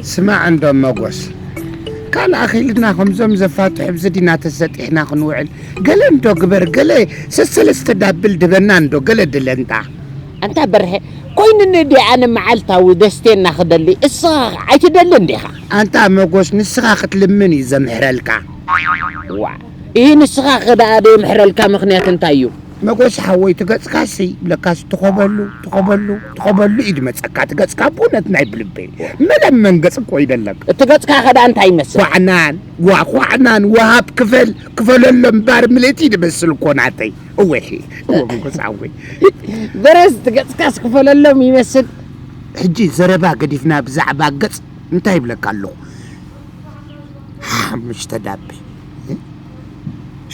ስማዕ እንዶ መጎስ፣ ካልእ ኣኺልና ከምዞም ዘፋትሑ ብዚ ዲና ተሰጢሕና ክንውዕል? ገለ እንዶ ግበር፣ ገለ ሰሰለስተ ዳብል ድበና እንዶ፣ ገለ ድለንታ። ኣንታ በርሀ፣ ኮይኑኒ ድየ ኣነ መዓልታዊ ደስቴና ክደሊ፣ እስኻ ኣይትደልን ዲኻ? ኣንታ መጎስ፣ ንስኻ ክትልምን እዩ ዘምሕረልካ። ዋእ፣ ይህ ንስኻ ከ ደኣ ደየምሕረልካ ምኽንያት እንታይ እዩ? መጎስ ሓወይ፣ ትገጽካሲ ለካስ ትኾበሉ፣ ትኾበሉ፣ ትኾበሉ እዩ ድመጸካ። ትገጽካ ብእውነት ናይ ብልበይ መለመን ገጽ እኮ ይደለካ። እቲ ገጽካ ከ ደኣ እንታይ ይመስል? ኳዕናን፣ ዋ ኳዕናን፣ ወሃብ ክፈል፣ ክፈለሎ እምበር ምልእቲ ድመስል እኮ ናተይ። እወ፣ እወ መጎስ ሓወይ። በረስ እቲ ገጽካስ ክፈለሎም ይመስል። ሕጂ ዘረባ ገዲፍና ብዛዕባ ገጽ እንታይ ይብለካ ኣለኹ? ሓሙሽተ ዳቤ፣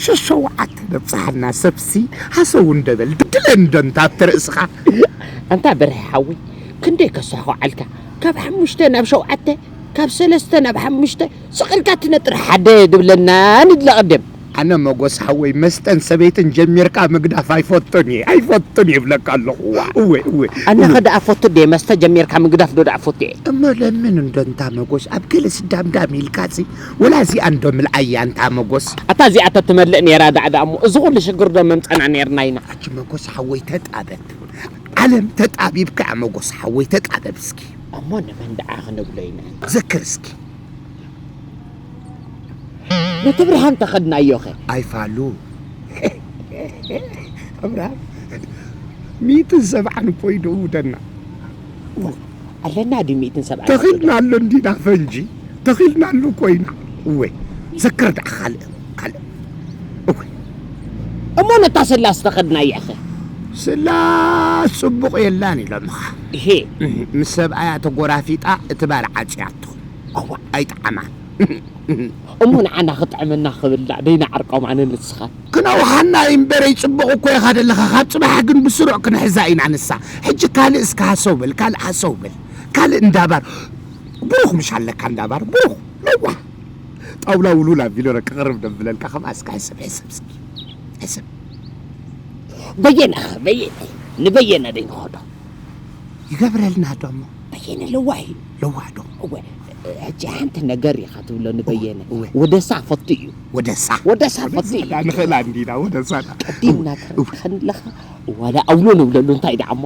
ሸሸውዓተ ነብጽሓና ሰብሲ ሃሰው እንደበል ድለ እንዶ እንታ ኣብቲ ርእስኻ። ኣንታ በርሀ ሓወይ፣ ክንደይ ከሳኹዓልካ? ካብ ሓሙሽተ ናብ ሸውዓተ፣ ካብ ሰለስተ ናብ ሓሙሽተ፣ ስቕ ኢልካ ትነጥር ሓደ ድብለና ንድለ ቅድም። ኣነ መጎስ ሓወይ፣ መስተን ሰበይትን ጀሚርካ ምግዳፍ ኣይፈቱን እየ፣ ኣይፈቱን እየ ይብለካ ኣለኹ። እወ፣ እወ፣ ኣነ እወ። ከ ደኣ ፈቱ ድየ መስተ ጀሚርካ ምግዳፍ ዶ ደኣ ፈቱ እየ? እሞ ለምን እንዶ እንታ መጎስ፣ ኣብ ገለ ስዳምዳም ኢልካሲ፣ ወላ እዚኣ እንዶ ምልኣያ እንታ መጎስ። ኣታ እዚኣ ተትመልእ ነይራ ደኣ ደኣ እሞ፣ እዚ ኩሉ ሽግር ዶ መምጸና ነይርና ኢና? ኣቺ መጎስ ሓወይ ተጣበብ። ዓለም ተጣቢብካ እያ መጎስ ሓወይ፣ ተጣበብ እስኪ። እሞ ንመን ደኣ ክንብሎ ኢና? ዘክር እስኪ። ነቲ ብርሃን ተኸድናዮ ኸ? ኣይፋሉ። ኣብርሃም፣ ሚእትን ሰብዓን እኮ እዩ ደውደና። ኣለና ድዩ ሚእትን ሰብዓን? ተኺልናሉ እንዲና ፈንጂ፣ ተኺልናሉ ኮይና። እወ፣ ዘክር ደኣ ካልእ፣ ካልእ። እወ። እሞ ነታ ስላስ ተኸድናያ ኸ? ስላስ ጽቡቕ የላን ኢሎምኻ። እሄ። ምስ ሰብኣያ ተጎራፊጣ እቲ ባል ዓጽያቶ። እዋ። ኣይጠዓማን። እሞ ንዓና ክጥዕመና ክብላዕ ደይና ዓርቆም ኣነ ንስኻ። ክነውሓና እዩ እምበረይ፣ ጽቡቕ እኮ ኢኻ ዘለኻ። ካብ ጽባሕ ግን ብስሩዕ ክንሕዛ ኢና ንሳ። ሕጂ ካልእ እስከ ሃሰው በል፣ ካልእ ሃሰው በል። ካልእ እንዳባር። ብሩኽ ምሽ ኣለካ እንዳባር፣ ብሩኽ። ለዋህ። ጣውላ ውሉል ኣቢሉ ረቂ ቅርብ ደብለልካ፣ ከምኣ እስከ ሕሰብ፣ ሕሰብ እስኪ። ሕሰብ። በየነ፣ በየነ። ንበየነ ደይንኸዶ። ይገብረልና ዶ እሞ? በየነ ለዋህ እዩ። ለዋህ ዶ? እወ፣ ሕጂ ሓንቲ ነገር ኢኻ ትብሎ ንበየነ። እወ፣ እወ። ወደሳ ፈቱ እዩ። ወደሳ? ወደሳ ፈቱ እዩ። ዳ ንኽእላ እንዲና፣ ወደሳ ዳ። ቀዲምና እወ፣ እወ። ትረክኸን ኣለኻ። ዋላ ኣውሎ ንብለሉ እንታይ ደኣ እሞ?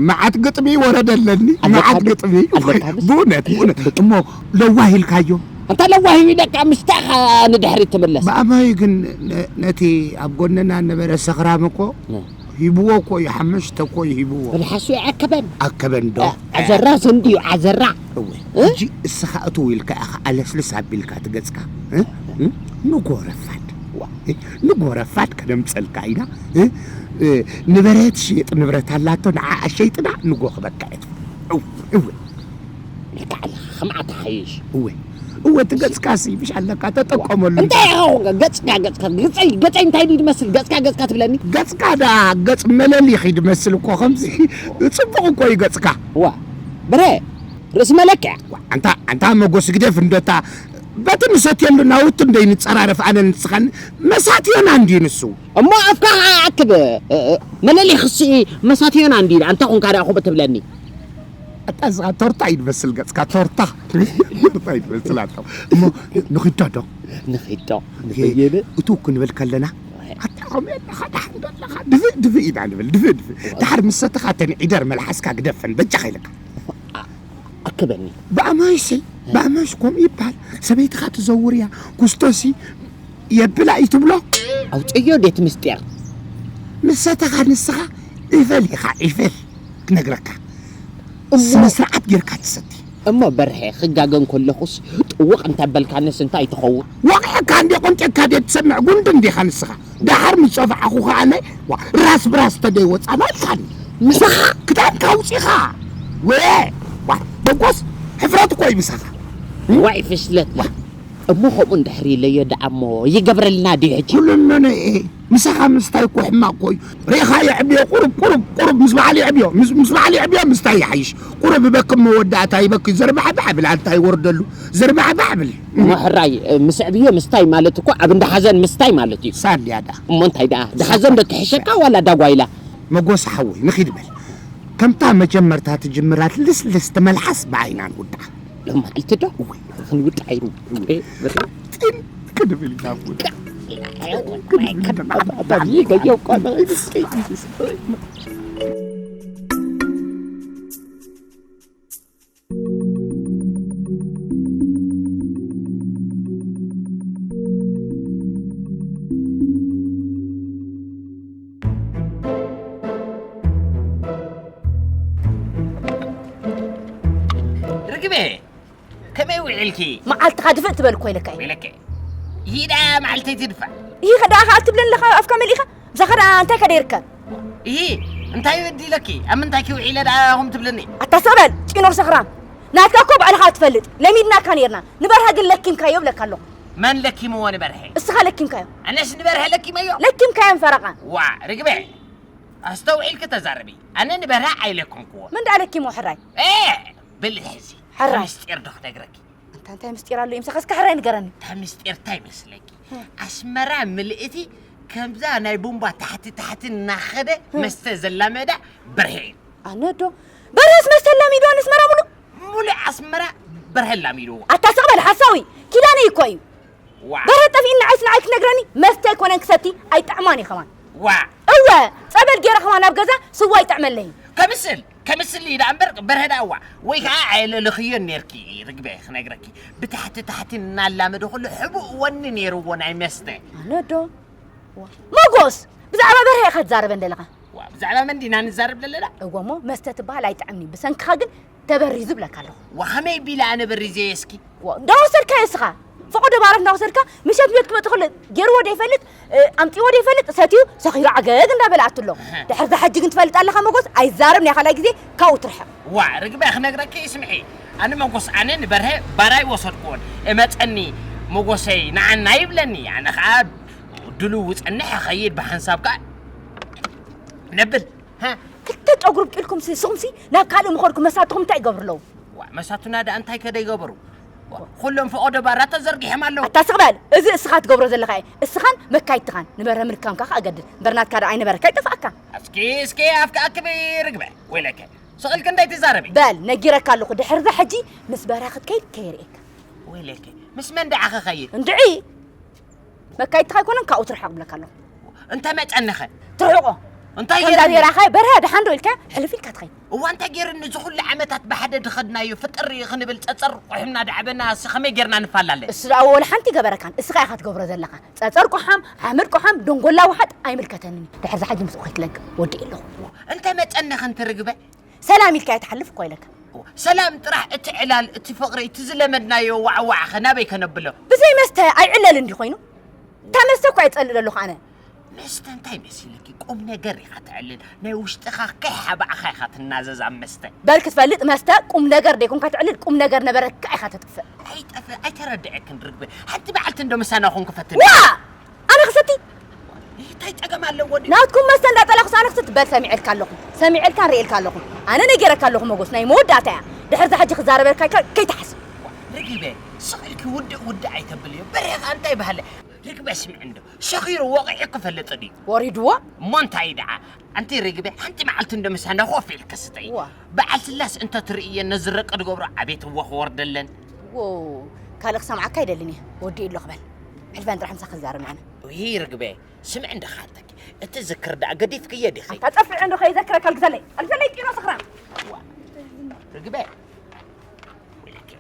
መዓት ግጥሚ ወረደለኒ፣ ኣለካ መዓት ዶ? ግጥሚ። ኣለካ ዶ? ብእውነት፣ ብእውነት። እሞ ለዋህ ኢልካዮ? እንታ ለዋህ ኢለካ ምስታኻ ንድሕሪት ትምለስ። ብኣማይ ግን ነ-፣ ነቲ ኣብ ጎንና ነበረ ሰኽራም እኮ እ። ሂብዎ እኮ እዩ፣ ሓሙሽተ እኮ እዩ ሂብዎ። መልሓሱ ይኣከበን። ኣከበን ዶ? እ፣ ዓዘራ ዘንድዩ፣ ዓዘራ። እወ። እ? ሕጂ እስኻ እትው ኢልካ ኢኻ ኣለስልስ ኣቢልካ ትገጽካ። እ? እ? ንጎ ረፋድ። ዋ። እ? ንጎ ረፋድ ከነምጸልካ ኢና። እ? እ፣ ንበረት ሽየጥ ንብረት ኣላቶ፣ ንዓኣ ሸይጥና ንጎ ክበካ እየ። እው፣ እው። ኢልካ ኣለኻ፣ ከምኣ ትሓይሽ። እወ። እወ፣ እቲ ገጽካሲ ምሽ ኣለካ፣ ተጠቀመሉ። እንታይ ኢኻ ገጽካ፣ ገጽካ፣ ገጸይ፣ ገጸይ እንታይ ድዩ ዝመስል? ገጽካ፣ ገጽካ ትብለኒ? ገጽካ ደኣ ገጽ መለሊኺ ድመስል እኮ፣ ከምዚ ጽቡቕ እኮ እዩ ገጽካ። ዋ፣ ብረ፣ ርእሲ መለክያ። ዋ፣ ኣንታ፣ ኣንታ መጎስ ግደፍ እንዶ እታ በቲ ንሰትየሉ ናውቲ እንዶ ይንጸራረፍ ኣነ ንስኻን መሳትዮና እንድዩ ንሱ። እሞ ኣፍካ ኣክብ፣ እ፣ እ፣ መለሊኽሲ መሳትዮና እንድዩ፣ ኣንታ ኹንካ ደኣ ኹብ ትብለኒ። ኣታ እዚኣ ቶርታ እዩ ዝመስል ገጽካ፣ ቶርታ። ቶርታ እዩ ዝመስል ኣታ። እሞ ንኺዶ ዶ? ንኺዶ፣ ንኺ-፣ ንበየነ። እቱ ክንብል ከለና፣ ኣታ ከምኡ ኣለኻ፣ ደሓን ዶ ኣለኻ? ድፍእ፣ ድፍእ ኢና ንብል፣ ድፍእ፣ ድፍእ። ዋው። ደሓር ምስ ሰተኻ ተን ዒደር መልሓስካ ግደፈን፣ በጃኻ ኢለካ። ኣ-፣ ኣክበኒ። ብኣማይሲ፣ ብኣማይስ ከምኡ ይበሃል። ሰበይትኻ ትዘውር እያ፣ ኩስቶሲ የብላ እዩ ትብሎ። ኣውፅዮ ዴት ምስጢር። ምስ ሰተኻ ንስኻ ዒፈል ኢኻ፣ ዒፈል። ክነግረካ። እሞ ስነ ስርዓት ጌርካ ትሰቲ። እሞ በርሀ፣ ክጋገ እንከለኹስ ጥውቕ እንተበልካንስ እንታይ ትኸውን? ወቒዕካ እንዴ ቆንጢጥካ ድየ ትሰምዕ? ጉንዲ እንዲኻ ንስኻ። ደሓር ምስ ጸፋዕኹ ከኣ ኣነ፣ ዋ፣ ራስ ብራስ ተደይ ወጻና ኢልካኒ። ምሳኻ ክዳንካ ኣውጺኻ። ወ-፣ ዋ፣ ደጎስ ሕፍረት እኮ እዩ ምሳኻ። ዋይ ፍሽለት። ዋ። እሞ ከምኡ እንድሕር ኢለዮ ደኣ እሞ ይገብረልና ድዩ ሕጂ? ኩሉ እኖ ነየ። ምሳኻ ምስታይ እኮ ሕማቕ እኮ እዩ። ርኢኻ የዕብዮ፣ ቁሩብ፣ ቁሩብ፣ ቁሩብ ምስ በዓል የዕብዮ። ምስ፣ ምስ በዓል የዕብዮ ምስታይ ይሓይሽ። ቁሩብ ይበኪ እሞ ወዳእታ ይበኪ። ዘርባዕባዕ ብል፣ ኣንታ ይወርደሉ። ዘርባዕባዕ ብል። እሞ ሕራይ፣ ምስ ኣዕብዮ ምስታይ ማለት እኮ ኣብ እንዳ ሓዘን ምስታይ ማለት እዩ። ሳልያ ደኣ። እሞ እንታይ ደኣ? ዝሓዘን ዶ ትሕሸካ ዋላ ዳጓይላ? መጎስ ሓወይ፣ ንኺድ በል። ከምታ መጀመርታ ትጅምራት ልስልስቲ መልሓስ ብዓይና ንውድኣ። ሎማዓልቲ ዶ ክንውጣ ኢሉ። እ፣ በቃ። ጥን ክድብል ኢና። ርግበ፣ ከመይ ውዒልኪ? መዓልትኻ ድፍእ ትበል እኮ ኢለካ እየ። ኢለከ። ይሂዳ መዓልተይ ትድፋእ። ይሂ ከ ደኣ ከኣ ትብለኒ ኣለኻ ኣፍካ መሊእኻ? ብዛኸ ደኣ እንታይ ከ ደይርከብ? ይሂ፣ እንታይ በዲለኪ? ኣብ ምንታይኪ ውዒለ ደኣ ኹም ትብለኒ? ኣታ ስቕ በል፣ ጢኖር ሰኽራም። ናትካ እኮ ባዕልኻ ትፈልጥ። ለሚድናካ ነይርና። ንበርሀ ግን ለኪምካዮ እብለካ ኣለኹ። መን ለኪምዎ ንበርሀ? እስኻ ለኪምካዮ። ኣነስ ንበርሀ ለኪመዮ? ለኪምካዮ ፈረቓ። ዋ፣ ርግበ። ኣስተውዒልኪ ተዛረቢ። ኣነ ንበርሀ ኣይለኮምክዎ። መን ደኣ ለኪሞ ሕራይ? ኤ! ብልሕ እዚ። ሕራይ። ምስጢር ዶ ክነግረኪ? ኣንታ እንታይ ምስጢር ኣሎ? ምሳኸ እስከ ሕራይ ንገረኒ። እታ ምስጢር እንታይ መስለኪ? ኣስመራ ምልእቲ ከምዛ ናይ ቡምባ ታሕቲ ታሕቲ እናኸደ መስተ ዘላመዳ በርሀ እዩ። ኣነ ዶ? በርሀስ መስተ ኣላሚዱ ኣስመራ ሙሉእ? ሙሉእ ኣስመራ በርሀ ኣላሚድዎ። ኣታ ስቕ በል ሓሳዊ። ኪዳነይ እኮ እዩ። ዋ። በርሀ ጠፊእኒ ንዓይስ ንዓይ ክትነግረኒ መስተ ኣይኮነን ክሰቲ ኣይጥዕማን እዩ ከማን። ዋ። እወ፣ ጸበል ገይረ ከማን ኣብ ገዛ ስዋ ይጥዕመለይ። ከምስል፣ ከምስል እዩ ደኣ እምበር በርሀ ደኣ ዋ። ወይ ከዓ ኣየለለኽዮን ነርኪ ርግበ ክነግረኪ። ብታሕቲ ታሕቲ እናላመደ ኩሉ ሕቡእ ወኒ ነይርዎ ናይ መስተ። ኣነ ዶ? ዋ። መጎስ፣ ብዛዕባ በርሀ ኢኻ ትዛረበን ዘለኻ? ዋ፣ ብዛዕባ መን ዲና ንዛረብ ዘለና? እወ እሞ፣ መስተ ትበሃል ኣይጥዕምኒ። ብሰንክኻ ግን ተበሪዙ እብለካ ኣለኹ። ወኸመይ ቢለ ኣነ በሪዘየ እስኪ? ወ-፣ እንዳወሰድካዮ እስኻ። ፈቐዶ ባራት እንዳወሰድካ፣ ምሸት ቤት ክመጽእ ከሎ ገይርዎ ደይፈልጥ፣ እ፣ ኣምጺዎ ደይፈልጥ፣ ሰትዩ፣ ሰኺሩ ዓገግ እንዳበለ ኣትሎ። እህ። ድሕሪ እዛ ሕጂ ግን ትፈልጥ ኣለኻ መጎስ፣ ኣይዛረብ ናይ ካልኣይ ግዜ ካብኡ ትርሕቕ። ዋ፣ ርግበ ክነግረኪ ስምዒ። ኣነ መጎስ ኣነ ንበርሀ ባራይ ወሰድክዎን። እመጸኒ መጎሰይ ንዓና ይብለኒ። ኣነ ኸኣ ድልው ጸንሕ እኸይድ ብሓንሳብ ከኣ ነብል። ሃ? ክልተ ጨጉሪ ብቂልኩም ሲ-፣ ስኹም ሲ ናብ ካልእ ምኸድኩም መሳትኹም እንታይ ይገብሩ ኣለዉ? ዋ፣ መሳቱና ደኣ እንታይ ከ ደይገበሩ? ዋ፣ ኩሎም ፈቐዶ ባራት ተዘርጊሖም ኣለዉ። ኣታ ስቕ በል። እዚ እስኻ ትገብሮ ዘለኻ እዩ። እስኻን መካይድትኻን ንበርሀ ምልካምካ ከኣ ገድድ። እምበር ናትካ ደኣ ኣይነበረካ ይጠፍኣካ። እስኪ፣ እስኪ ኣፍካ ኣክቢ ርግበ። ወይለከ። ስቕ ኢልኪ እንታይ ትዛረቢ? በል፣ ነጊረካ ኣለኹ። ድሕሪ እዛ ሕጂ ምስ በርሀ ክትከይድ ከየርእየካ። ወይለከ። ምስ መን ደኣ ክኸይድ? እንድዒ! መካይድትኻ ኣይኮነን፣ ካብኡ ትርሓቕ እብለካ ኣለኹ። እንተ መጸኒኸ? ትርሕቆ። እንታይ ከምዛ ገይረኒ? ጌራኻ በርሀ ደሓን ዶ ኢልካ ሕልፍ ኢልካ ትኸይድ። እዋ እንታይ ገይርኒ? እዚ ኩሉ ዓመታት ብሓደ ድኸድናዮ ፍጥር ክንብል ጸጸር ቆሒምና ደዓበና እሲ ከመይ ጌርና ንፈላለ? እሱ ደኣ ወላ ሓንቲ ገበረካን፣ እስኻ ኢኻ ትገብሮ ዘለኻ። ጸጸር ቆሓም፣ ሓመድ ቆሓም፣ ደንጎላ ውሓጥ ኣይምልከተንን እዩ። ድሕሪ እዛ ሕጂ ምስኡ ከይትለግብ ወዲእ ኣለኹ። እንተ መጸኒኸ እንተ ርግበ? ሰላም ኢልካ ኣይትሓልፍ እኮ ኢለካ። ሰላም ጥራሕ እቲ ዕላል፣ እቲ ፍቕሪ፣ እቲ ዝለመድናዮ ዋዕዋዕኸ ናበይ ከነብሎ? ብዘይ መስተ ኣይዕለልን ድዩ ኮይኑ? እታ መስተ እኮ እየ ዝጸልእ ዘለኹ ኣነ። መስተ እንታይ መሲልኪ? ቁም ነገር ኢኻ ተዕልል። ናይ ውሽጥኻ ከይሓባእኻ ኢኻ ትናዘዝ ኣብ መስተ። በል ክትፈልጥ መስተ ቁም ነገር ደይኮንካ ተዕልል፣ ቁም ነገር ነበረካ ኢኻ ተጥፍእ። ኣይጠፍእ፣ ኣይተረድዐክን ርግበ። ሓንቲ መዓልቲ እንዶ ምሳና ኹን ክፈትን። ዋ! ኣነ ክሰቲ? እንታይ ጸገም ኣለዎ ድዩ? ናትኩም መስተ እንዳጠላኹስ ኣነ ክሰቲ? በል ሰሚዐልካ ኣለኹ። ሰሚዐልካን ርእየልካ ኣለኹ። ኣነ ነጊረካ ኣለኹ መጎስ፣ ናይ መወዳእታ እያ። ድሕሪ እዛ ሕጂ ክዛረበልካ ኢልካ ከይትሓስብ። ርግበ፣ ስቕ ኢልኪ ውድእ ውድእ ኣይተብልዮ። በሬኻ እንታይ ባህለ? ርግበ ስምዒ እንዶ፣ ሰኺሩ ወቒዑ ክፈልጥ ድዩ? ወሪድዎ? እሞ እንታይ ደኣ? ኣንቲ ርግበ፣ ሓንቲ መዓልቲ እንዶ ምሳና ኮፍ ኢልኪ ስተይ። ዋ። በዓል ስላስ እንተ ትርእየን ነዚ ረቂ ድገብሮ ኣቤት እዎ ክወርደለን። ዎ፣ ካልእ ክሰምዓካ ኣይደልን እየ። ወዲኡ ኣሎ ክበል። ሕልፈን ጥራሕ ምሳኺ ክዛረብ ኣነ። ውይ ርግበ፣ ስምዒ እንዶ ክሓተኪ። እቲ ዝክር ደኣ ገዲፍክዮ ዲኺ? ኣታ ጸፍዒ እንዶ ከይዘክረካ ኣልግዘለይ። ኣልግዘለይ ጢኖ ሰኽራም። ዋ፣ ርግበ። ወይለኪ።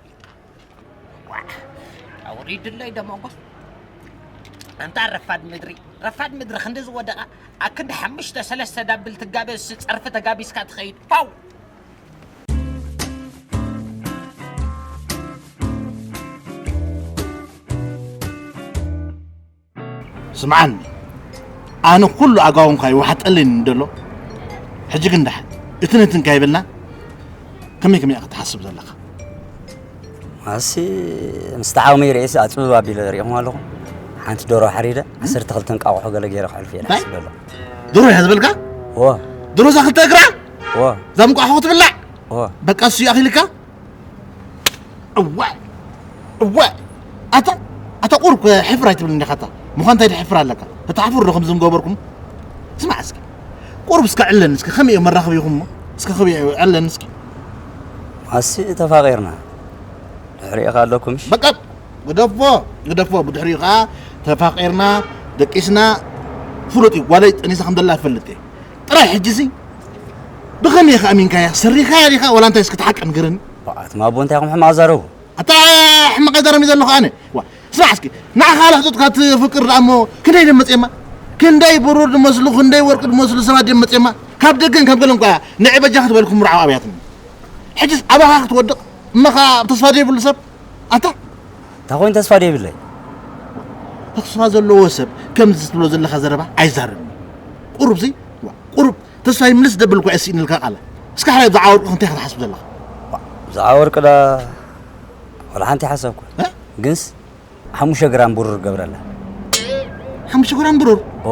ዋ፣ ኣውሪድለይ ዶ መጎስ? ኣንታ ረፋድ ምድሪ፣ ረፋድ ምድሪ ክንዲ ዝወደቓ፣ ኣብ ክንዲ ሓሙሽተ ሰለስተ ዳብል ትጋበ፣ እሱ ጸርፊ ተጋቢስካ ትኸይድ። ፓው! ስምዓኒ፣ ኣነ ኩሉ ኣጋውምካ ይወሓጠለይ እንደሎ፣ ሕጂ ግን ደሓን፣ እትን እትን ካይበልና፣ ከመይ ከመይ ኢኻ ትሓስብ ዘለኻ? ኣሲ፣ ምስ ተዓውመይ ርእሲ ኣጽብብ ኣቢለ ርእኹም ኣለኹ። ሓንቲ ደሮ ሓሪደ፣ ዓሰርተ ክልተ እንቃቑሖ ገለ ገይረ ክሕልፍ እየ እንታይ? ዝሓስብ ዘለኹ። ደሮ እያ ዝበልካ? እወ። ደሮ እዛ ክልተ እግራ? እወ። እዛ እንቋቑሖ ክትብላዕ? እወ። በቃ እሱ እዩ ኣኺልካ? እዋእ፣ እዋእ። ኣታ፣ ኣታ ቁሩብ ከ ሕፍር ኣይትብልን ዲኻ ኣታ? ምዃን እንታይ ትሕፍር ኣለካ? እታ ሕፉር ዶ ከምዚ ምገበርኩም? ስማዕ እስኪ። ቁሩብ እስከ ዕለን እስኪ። ከመይ እዮም መራኸቢኹም እሞ? እስከ ከመይ እዩ ዕለን እስኪ። ኣሲ ተፋቒርና። ድሕሪኡ ከ ኣለኩምሽ? በቃ ግደፎ፣ ግደፎ። ብድሕሪኡ ከዓ ተፋቂርና ደቂስና ፍሉጥ እዩ። ጓለይ ጠኒሳ ከም ዘላ ይፈልጥ እየ። ጥራይ ሕጂሲ ብኸመይ ኢኻ ኣሚንካያ? ሰሪኻያ ዲኻ ዋላ እንታይ? እስኪ ተሓቀ ንገረኒ። ኣትማ ኣቦ እንታይ ኢኹም ሕማቕ ዛረቡ? ኣታ ሕማቕ ዛረብ እዩ ዘለኹ ኣነ። ዋ፣ ስማዕ እስኪ፣ ንዓኻ ለሕጡጥካ ትፍቅር ደኣ እሞ ክንደይ ደም መፅየማ? ክንደይ ብሩር ዝመስሉ፣ ክንደይ ወርቂ ዝመስሉ ሰባት ደም መፅየማ? ካብ ደገን ካብ ገለን እኳ ንዒ በጃ ክትበልኩም ርዓው ኣብያትኒ። ሕጅስ ኣባኻ ክትወድቕ እመኻ ተስፋ ዘይብሉ ሰብ ኣታ? እንታይ ኮይኑ ተስፋ ደይብለይ? ተስፋ ዘለዎ ሰብ ከምዚ ትብሎ ዘለኻ ዘረባ ኣይዛረብን። ቁሩብ ዚ ቁሩብ ተስፋ ይምልስ ደብል እኳ እየ ስኢንልካ ቃለ። እስካ ሕራይ ብዛዕባ ወርቂ ክንታይ ክትሓስብ ዘለኻ? ብዛዕባ ወርቂ ዳ ወላ ሓንቲ ሓሰብኩ። እ? ግንስ ሓሙሽተ ግራም ብሩር ገብረላ። ሓሙሽተ ግራም ብሩር? ኦ።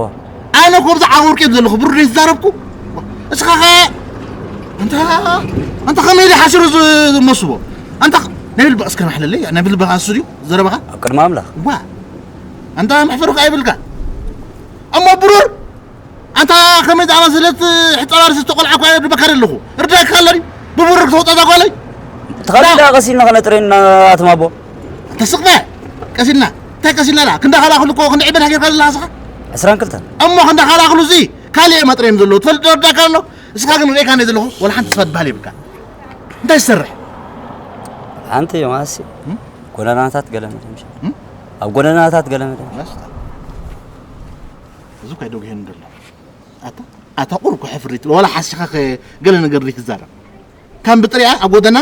ኣነ እኮ ብዛዕባ ወርቂ እየ ዘለኹ፣ ብሩር እየ ዝዛረብኩ። እስኻ ኸ ኣንታ ኣንታ ከመይ ኢለ ሓሲሩ ዝ- ዝመስቦ? ኣንታ ናይ ብልበ እስከ ማሕለለይ፣ ናይ ብልበ ካሱ ድዩ ዘረባኻ? ኣብ ቅድሚ ኣምላኽ። ዋ ኣንታ መሕፈሪ ከ ኣይብልካ። እሞ ብሩር ኣንታ ከመይ ዝኣመሰለት ሕፃን ኣርሲ ዝተቆልዓ እኳ እየ ድበካ ዘለኹ። ርዳእካ ኣሎ ድዩ? ብብሩር ክተውፅኣ እዛ ጓለይ? ተኻሊዳ ቀሲልና ከነጥረና ኣትማቦ። ተስቕበ ቀሲልና እንታይ ቀሲልና ዳ ክንዳ ካላኹል እኮ ክንዲ ዕበድ ሃገርካ ዘለኻ ስኻ። ዕስራን ክልተን። እሞ ክንዳ ካላኹል እዚ ካልእ እዮም ኣጥረዮም ዘለዉ ትፈልጥ ዶ ርዳእካ ኣሎ? እስኻ ግን ርኤካ እንደ ዘለኹ ወላ ሓንቲ ስፋት በሃል የብልካ። እንታይ ትሰርሕ? ሓንቲ ማሲ ጎደናታት ገለ መለ ምሽ ኣብ ጎደናታት ገለ መለ መስታ እዚ እኳ ይደጉሄን ደሎ ኣታ ኣታ ቁሩብ እኮ ሕፍሪት ወላ ሓሲኻ ገለ ነገር ዘይትዛረብ። ከም ብጥሪኣ ኣብ ጎደና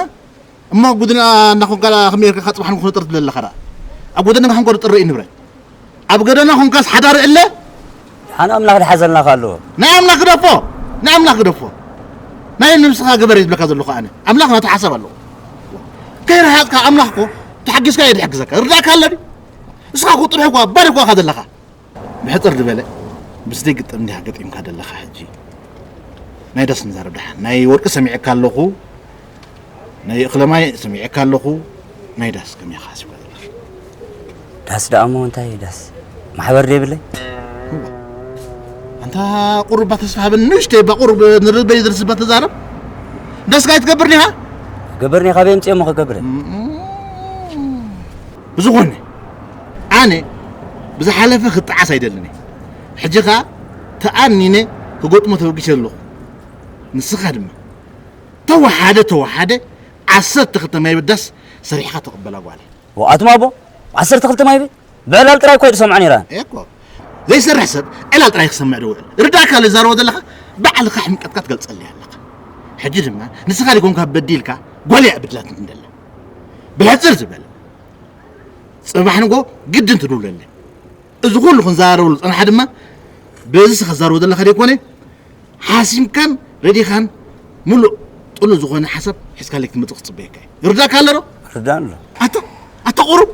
እሞ ጉድና እናኾንካ ከመይ ጌርካ ካብ ጽባሕ ንግሆ ጥርት ትብል ኣለኻ ደኣ? ኣብ ጎደና ኮንካ ጥሪ እዩ ንብረት። ኣብ ጎደና ኮንካስ ሓዳር እለ ሓን ኣምላኽ ድሓዘልና ካሎ ናይ ኣምላኽ ግደፎ ናይ ኣምላኽ ግደፎ ናይ ንብስኻ ግበር እዩ ዝብለካ ዘለኹ ኣነ ኣምላኽ ናቱ ሓሳብ ኣለዎ። ከይረሃጽካ ኣምላኽ እኮ ተሓጊዝካ እዩ ዝሕግዘካ። ርዳእካ ኣሎ ድዩ? እስኻ እኮ ጥርሑ እኳ ባዶ እኳ ኢኻ ዘለኻ። ብሕጽር ዝበለ ምስ ደይ ግጥም እንዲኻ ገጢምካ ዘለኻ ሕጂ ናይ ዳስ ንዛረብ ደሓን ናይ ወርቂ ሰሚዐካ ኣለኹ ናይ እኽለማይ ሰሚዐካ ኣለኹ ናይ ዳስ ከመይ ኢኻ ሓሲብካ ዘለኻ ዳስ ደኣ እሞ እንታይ ዳስ ማሕበር ደይብለይ ኣንታ ቁሩባ ተስፋ ሃበኒ ንእሽተይ እባ ቁሩብ ንርበይ ዝርስባ ተዛረብ ዳስካ ኣይትገብር ዲኻ ገብርኒ ካበይ ምፅኦ እሞ ክገብረ ብዝኾነ ኣነ ብዝሓለፈ ክጠዓስ ኣይደልን እየ ሕጂ ኸዓ ተኣኒነ ክገጥሞ ተበጊሰ ኣለኹ ንስኻ ድማ ተወሓደ ተወሓደ ዓሰርተ ክልተ ማይ ብዳስ ሰሪሕኻ ተቐበላ ጓለይ ኣቱም ኣቦ ዓሰርተ ክልተ ማይ ቤት ብዕላል ጥራይ እኮ እዩ ዝሰምዖ ነይረ እኮ ዘይሰርሕ ሰብ ዕላል ጥራይ ክሰምዕ ዶ ውዕል ርዳእካ ዝዛረቦ ዘለኻ ባዕልኻ ሕምቀትካ ትገልጸለይ ኣለኻ ሕጂ ድማ ንስኻ ዲኮንካ በዲልካ ጓለይ እያ ብድላት እንደላ ብሕጽር ዝበለ ጽባሕ ንጎ ግድን ትድውለለይ እዚ ኩሉ ክንዛረበሉ ዝጸናሓ ድማ በዚ ስኻ ትዛረቦ ዘለኻ ዘይኮነ ሓሲምካን ረዲኻን ሙሉእ ጥሉል ዝኾነ ሓሳብ ሒዝካለይ ክትመጽእ ክጽበየካ እዩ። ይርዳእካ ኣሎ ዶ? ርዳእ ኣሎ። ኣታ ኣታ ቁሩብ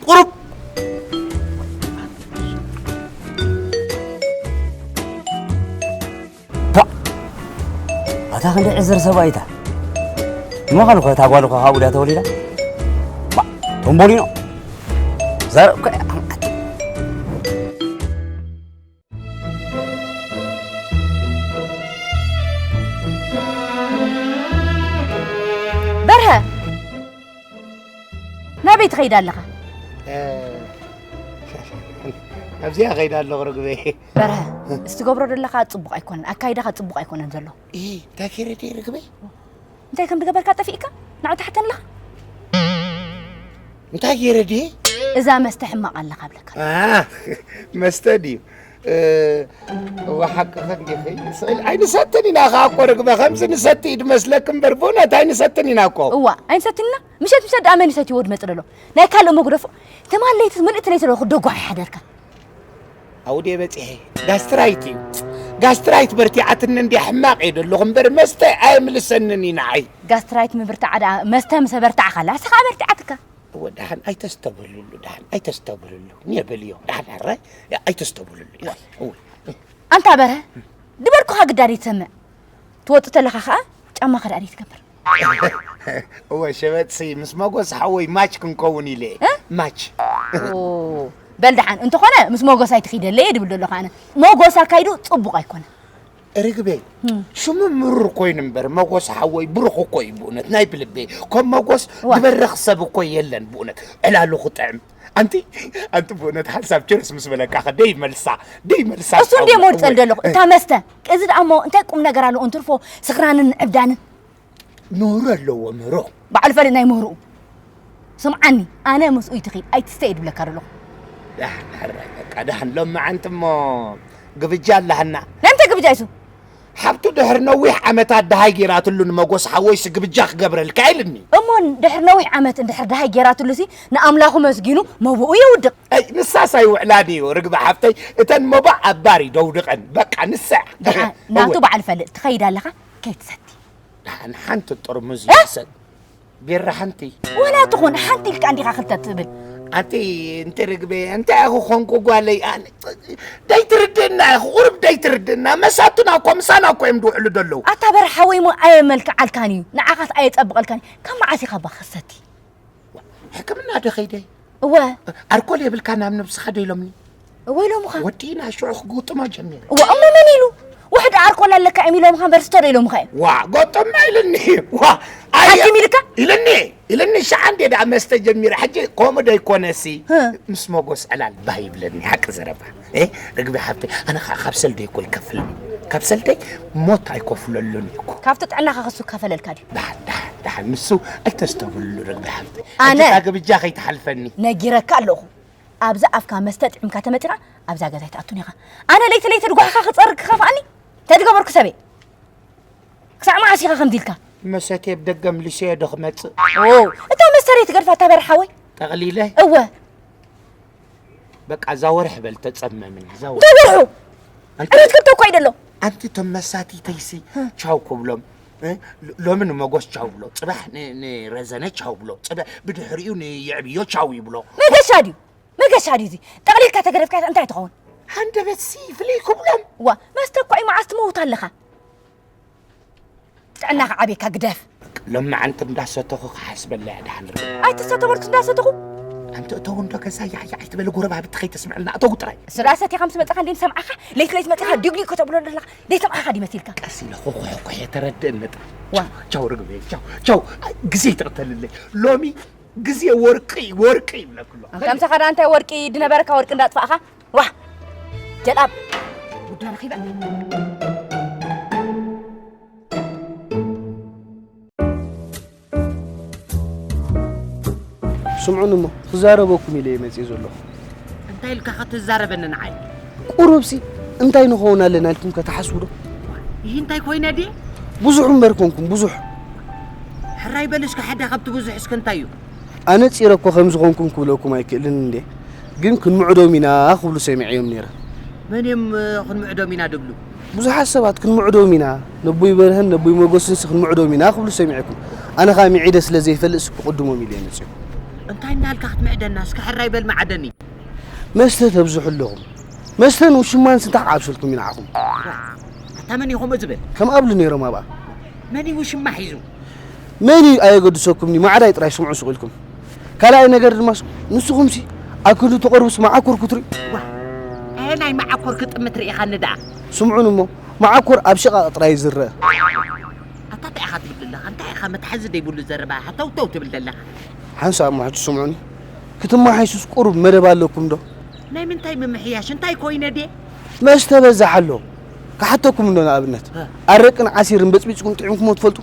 ቁሩብ ፓ! ኣታ ክንደይ ዕዝር ሰብኣይ እታ። ንምዃኑ እኮ እታ ጓል እኮ ካብኡ ድያ ተወሊዳ? ባ! ቦምቦሊኖ! ዘር እኮ በርሀ ናበይ ትኸይድ ኣለኻ? ኣብዚኣ ኸይድ ኣለኹ ርግበይ። በርሀ እስትገብሮ ዘለኻ ፅቡቕ ኣይኮነን፣ ኣካይዳኻ ፅቡቕ ኣይኮነን ዘሎ። ኢ እንታይ ከይረድየ ርግበይ? እንታይ ከም ዝገበርካ ጠፊእካ ንዓ ትሓተኒ ኣለኻ? እንታይ ገይረ ድየ? እዛ መስተ ሕማቕ ኣለኻ እብለካ። መስተ ድዩ? እዋ ሓቅኸ እንዲኺ ስእል ኣይንሰትን ኢና ኸዓ እኮ ርግበ ከምዚ ንሰቲ እዩ ድመስለክ እምበር ብእውነት ኣይንሰትን ኢና እኮ እዋ ኣይንሰትን ኢና ምሸት ምሸት ደኣ መን ይሰትይዎ ድመጽእ ደሎ ናይ ካልእ መጉደፎ ትማል ለይቲ ምልእቲ ለይቲ ደሎ ክደጓዕ ይሓደርካ ኣብኡ ድየ በፂሐ ጋስትራይት እዩ ጋስትራይት በርቲዓትኒ እንድያ ሕማቕ እየ ደለኹ እምበር መስተ ኣየምልሰንን እዩ ንዓይ ጋስትራይት ምብርታዓ ደኣ መስተ ምስ ኣበርታዕካላ ንስኻ ኣበርቲዓትካ እወ ደሓን ኣይተስተብህልሉ ደሓን ኣይተስተብህልሉ ኔበልዮ ደሓን ሕራይ ኣይተስተብህልሉ እወ ኣንታ በርሀ ድበርኩኻ ግዳድ ይትሰምዕ ትወፅእ ተለኻ ኸዓ ጫማ ኸዳድ ይትገብር እወ ሸበጥሲ ምስ መጎስ ሓወይ ማች ክንከውን ኢለ እየ ማች በል ደሓን እንተኾነ ምስ መጎስ ኣይትኺደለየ ድብል ደለኹ ኣነ መጎስ ኣካይዱ ፅቡቕ ኣይኮነ ርግበይ፣ ሽሙ ምሩር ኮይኑ እምበር፣ መጎስ ሓወይ ብሩኽ እኮ እዩ ብእውነት፣ ናይ ብልበይ። ከም መጎስ ዋ። ዝበርኽ ሰብ እኮ የለን ብእውነት። ዕላሉ ክጥዕም። ኣንቲ፣ ኣንቲ ብእውነት ሓንሳብ ችርስ ምስ በለካ ኸ ደይ መልሳ፣ ደይ መልሳ እሱ እንዴ ትኸውን። ሞርጸል ዘለኹ፣ እወ። እታ መስተ። እዚ ደኣ እሞ እንታይ ቁም ነገር ኣለዎ እንትርፎ ስኽራንን ዕብዳንን። ምህሮ ኣለዎ፣ ምህሮ። በዓል ፈሊጥ ናይ ምህርኡ። ስምዓኒ፣ ኣነ ምስኡ ይትኺድ፣ ኣይትስተ እየ ድብለካ ደለኹ። ዳሕን፣ ሕራይ፣ በቃ ዳሕን፣ ሎሚ ዓንቲ እሞ ግብጃ ኣለሃና። ናይ ምንታይ ግብጃ እዩ እሱ? ሓብቱ ድሕሪ ነዊሕ ዓመታት ደሃይ ጌራትሉ ንመጎስ ሓወይሲ ግብጃ ክገብረልካ ኢልኒ። እሞ ድሕሪ ነዊሕ ዓመት እንድሕር ደሃይ ጌራትሉሲ ንኣምላኹ መስጊኑ መብኡ የውድቕ። ኣይ፣ ንሳስ ኣይውዕላን እዩ፣ ርግቢ ሓፍተይ። እተን መባእ ኣብ ባር እዩ ደውድቐን። በቃ፣ ንሳ። ደሓን፣ ናቱ እወ። በዓል ፈሊጥ ትኸይድ ኣለኻ፣ ከይትሰቲ። ደሓን ሓንቲ ጥርሙዝ እ? ይውሰድ። ቢራ ሓንቲ። ወላ ትኹን ሓንቲ ኢልካ እንዲኻ ክልተ ትብል። ኣንቲ፣ እንቲ ርግበ፣ እንታይ ኢኹ ኾንኩ ጓለይ? ኣነ፣ ደይትርድእና ኢኹ፣ ቁሩብ ደይትርድእና። መሳቱና እኮ፣ ምሳና እኮ እዮም ድውዕሉ ደለዉ። ኣታ በርሓ ወይ ሞ ኣየመልክዓልካን እዩ፣ ንዓኻስ ኣየጸብቐልካን እዩ። ካብ መዓስ ኢኻ እባ ክሰቲ? ሕክምና ዶ ኸይደ? እወ። ኣልኮል የብልካ ናብ ነብስኻ ዶ ኢሎምኒ? እወ ኢሎምኻ። ወዲእና ሽዑ ክግጥሞ ጀሚረ። እወ፣ እሞ መን ኢሉ? ውሕድ ኣልኮል ኣለካ እዮም ኢሎምኻ እምበር ስቶ ዶ ኢሎምኻ እዮም? ዋ፣ ጎጦም ኢልኒ። ዋ፣ ኣየ-፣ ሓኪም ኢልካ? ኢልኒ፣ ኢልኒ ሸዓ እንዴ ደኣ መስተ ጀሚረ። ሕጂ ከምኡ ዶ ይኮነሲ? ህ። ምስ መጎስ ዕላል ባህ ይብለኒ፣ ሓቂ ዘረባ። እ፣ ርግቢ ሓብተይ፣ ኣነ ኸዓ ካብ ሰልደይ እኮ ይከፍልኒ። ካብ ሰልደይ ሞት ኣይከፍለሉን እዩ እኮ። ካብቲ ጥዕናኻ ክሱ ከፈለልካ ድዩ? ደሓን፣ ደሓን፣ ደሓን፣ ንሱ ኣይተስተብህሉ ርግቢ ሓብተይ። ኣነ ሕጂ እታ ግብጃ ከይትሓልፈኒ። ነጊረካ ኣለኹ። ኣብዚ ኣፍካ መስተ ጥዒምካ ተመጺኻ ኣብዛ ገዛ ኣይትኣቱን ኢኻ። ኣነ ለይቲ ለይቲ ድጓሕካ ክጸርግ ክኸፍኣኒ? እንታይ ዝገበርኩ ሰበይ? ክሳዕ መዓስ ኢኻ ከምዚ ኢልካ? መሰትየ ብደገ ምሊሰዮ ዶ ክመጽእ? ኦ፣ እታ መስተ ደይ ትገድፋ እታ በርሓ ወይ? ጠቕሊለ? እወ። በቃ እዛ ወርሒ በል ተጸመምኒ፣ እዛ ወርሒ። እንታይ ወርሑ? ኣንቲ ዕለት ክልተ እኮ እዩ ደሎ። ኣንቲ እቶም መሳቲተይሲ ቻው ክብሎም፣ እ? ሎ-፣ ሎሚ ንመጎስ ቻው ብሎ፣ ጽባሕ ን-፣ ንረዘነ ቻው ብሎ፣ ጽባሕ ብድሕሪኡ ንየዕብዮ ቻው ይብሎ። መገሻ ድዩ? መገሻ ድዩ እዚ? ጠቕሊልካ ተገደፍካዮ እንታይ ትኸውን? ሃንደበትሲ ፍልይ ክብሎም። ዋ፣ መስተ እኮ እዩ፣ መዓስ ትመውት ኣለኻ? ጥዕናኻ ዓብየካ ግደፍ። ሎማዓንቲ እንዳሰተኹ ክሓስበላ እያ ደሓን ርግእ። ኣይትሰተ በልኩ እንዳሰተኹ። ኣንቲ እተው እንዶ ገዛ ያዕያዕ ኣይትበሊ፣ ጎረባብቲ ከይተስምዐልና እተው ጥራይ። ስራ ሰቲኻ ምስ መጻኻ እንዴ ንሰምዓኻ? ለይቲ ለይቲ መጺኻ ዲግ ዲግ ከተብሎ ኣለኻ። ዘይሰምዓኻ ድዩ መሲልካ? ቀስ ኢለ ኩሕኩሕ እየ ተረድእኒ ጥራይ። ዋ። ቻው ርግበይ፣ ቻው፣ ቻው። ግዜ ኣይትቕተልለይ። ሎሚ ግዜ ወርቂ፣ ወርቂ ይብለኩ ኣሎ። ኣንታ ምሳኻ ደኣ እንታይ ወርቂ ድነበረካ ወርቂ እንዳጥፋእኻ? ዋህ! ጀልኣብ! ጉዳ ረኺበ። ስምዑኒ እሞ፣ ክዛረበኩም ኢለ እየ መጺኤ ዘለኹ። እንታይ ኢልካ ኸ ትዛረበኒ ንዓይ? ቁሩብሲ፣ እንታይ ንኸውን ኣለና ኢልኩም ከ ትሓስቡ ዶ? ይህ እንታይ ኮይነ ድየ? ብዙሕ እምበር ኮንኩም፣ ብዙሕ። ሕራይ በል እስከ፣ ሓደ ካብቲ ብዙሕ እስከ እንታይ እዩ? ኣነ ጺረ እኮ ከምዚ ኾንኩም ክብለኩም ኣይክእልን እንዴ፣ ግን ክንምዕዶም ኢና ክብሉ ሰሚዐዮም ነይረ። መን እዮም፣ እ፣ ክንምዕዶም ኢና ድብሉ? ብዙሓት ሰባት ክንምዕዶም ኢና፣ ነቦይ በርሀን ነቦይ መጎስንስ ክንምዕዶም ኢና ክብሉ ሰሚዐኩም። ኣነ ኸኣ ምዒደ ስለ ዘይፈልጥስ ክቕድሞም ኢለ እየ መጺኹ። እንታይ እናልካ ክትምዕደና? እስከ ሕራይ በል ምዓደኒ። መስተ ተብዝሑ ኣለኹም። መስተን ውሽማንስ እንታይ ክዓብሰልኩም እዩ ንዓኹም? ኣታ መን እዩ ከምኡ ዝብል? ከም ኣብሉ ነይሮም ኣብኣ። መን እዩ ውሽማ ሒዙ? መን እዩ ኣየገድሰኩምኒ፣ ማዕዳይ ጥራይ ስምዑ ስቕ ኢልኩም። ካልኣይ ነገር ድማ ንስኹምሲ ኣብ ክንዲ ትቐርቡስ መዓኮር ክትርእዩ። ዋ፣ ኣየ ናይ መዓኮር ክጥምት ርኢኻኒ ደኣ? ስምዑን እሞ፣ መዓኮር ኣብ ሽቓቕ ጥራይ እዩ ዝረአ። ኣታ እንታይ ኢኻ ትብል ዘለኻ? እንታይ ኢኻ መትሓዚ ዘይብሉ ዘረባ ኢኻ ተውተው ትብል ዘለኻ? ሓንሳብ እሞ ሕጂ ስምዑኒ፣ ክትመሓይሹስ ቁሩብ መደብ ኣለኩም ዶ? ናይ ምንታይ ምምሕያሽ? እንታይ ኮይነ ድየ? መስተ በዛሕ ኣሎ። ክሓተኩም እንዶ ንኣብነት፣ እ። ኣረቅን ዓሲርን በጽቢጽኩም ጥዒምኩሞ ትፈልጡ?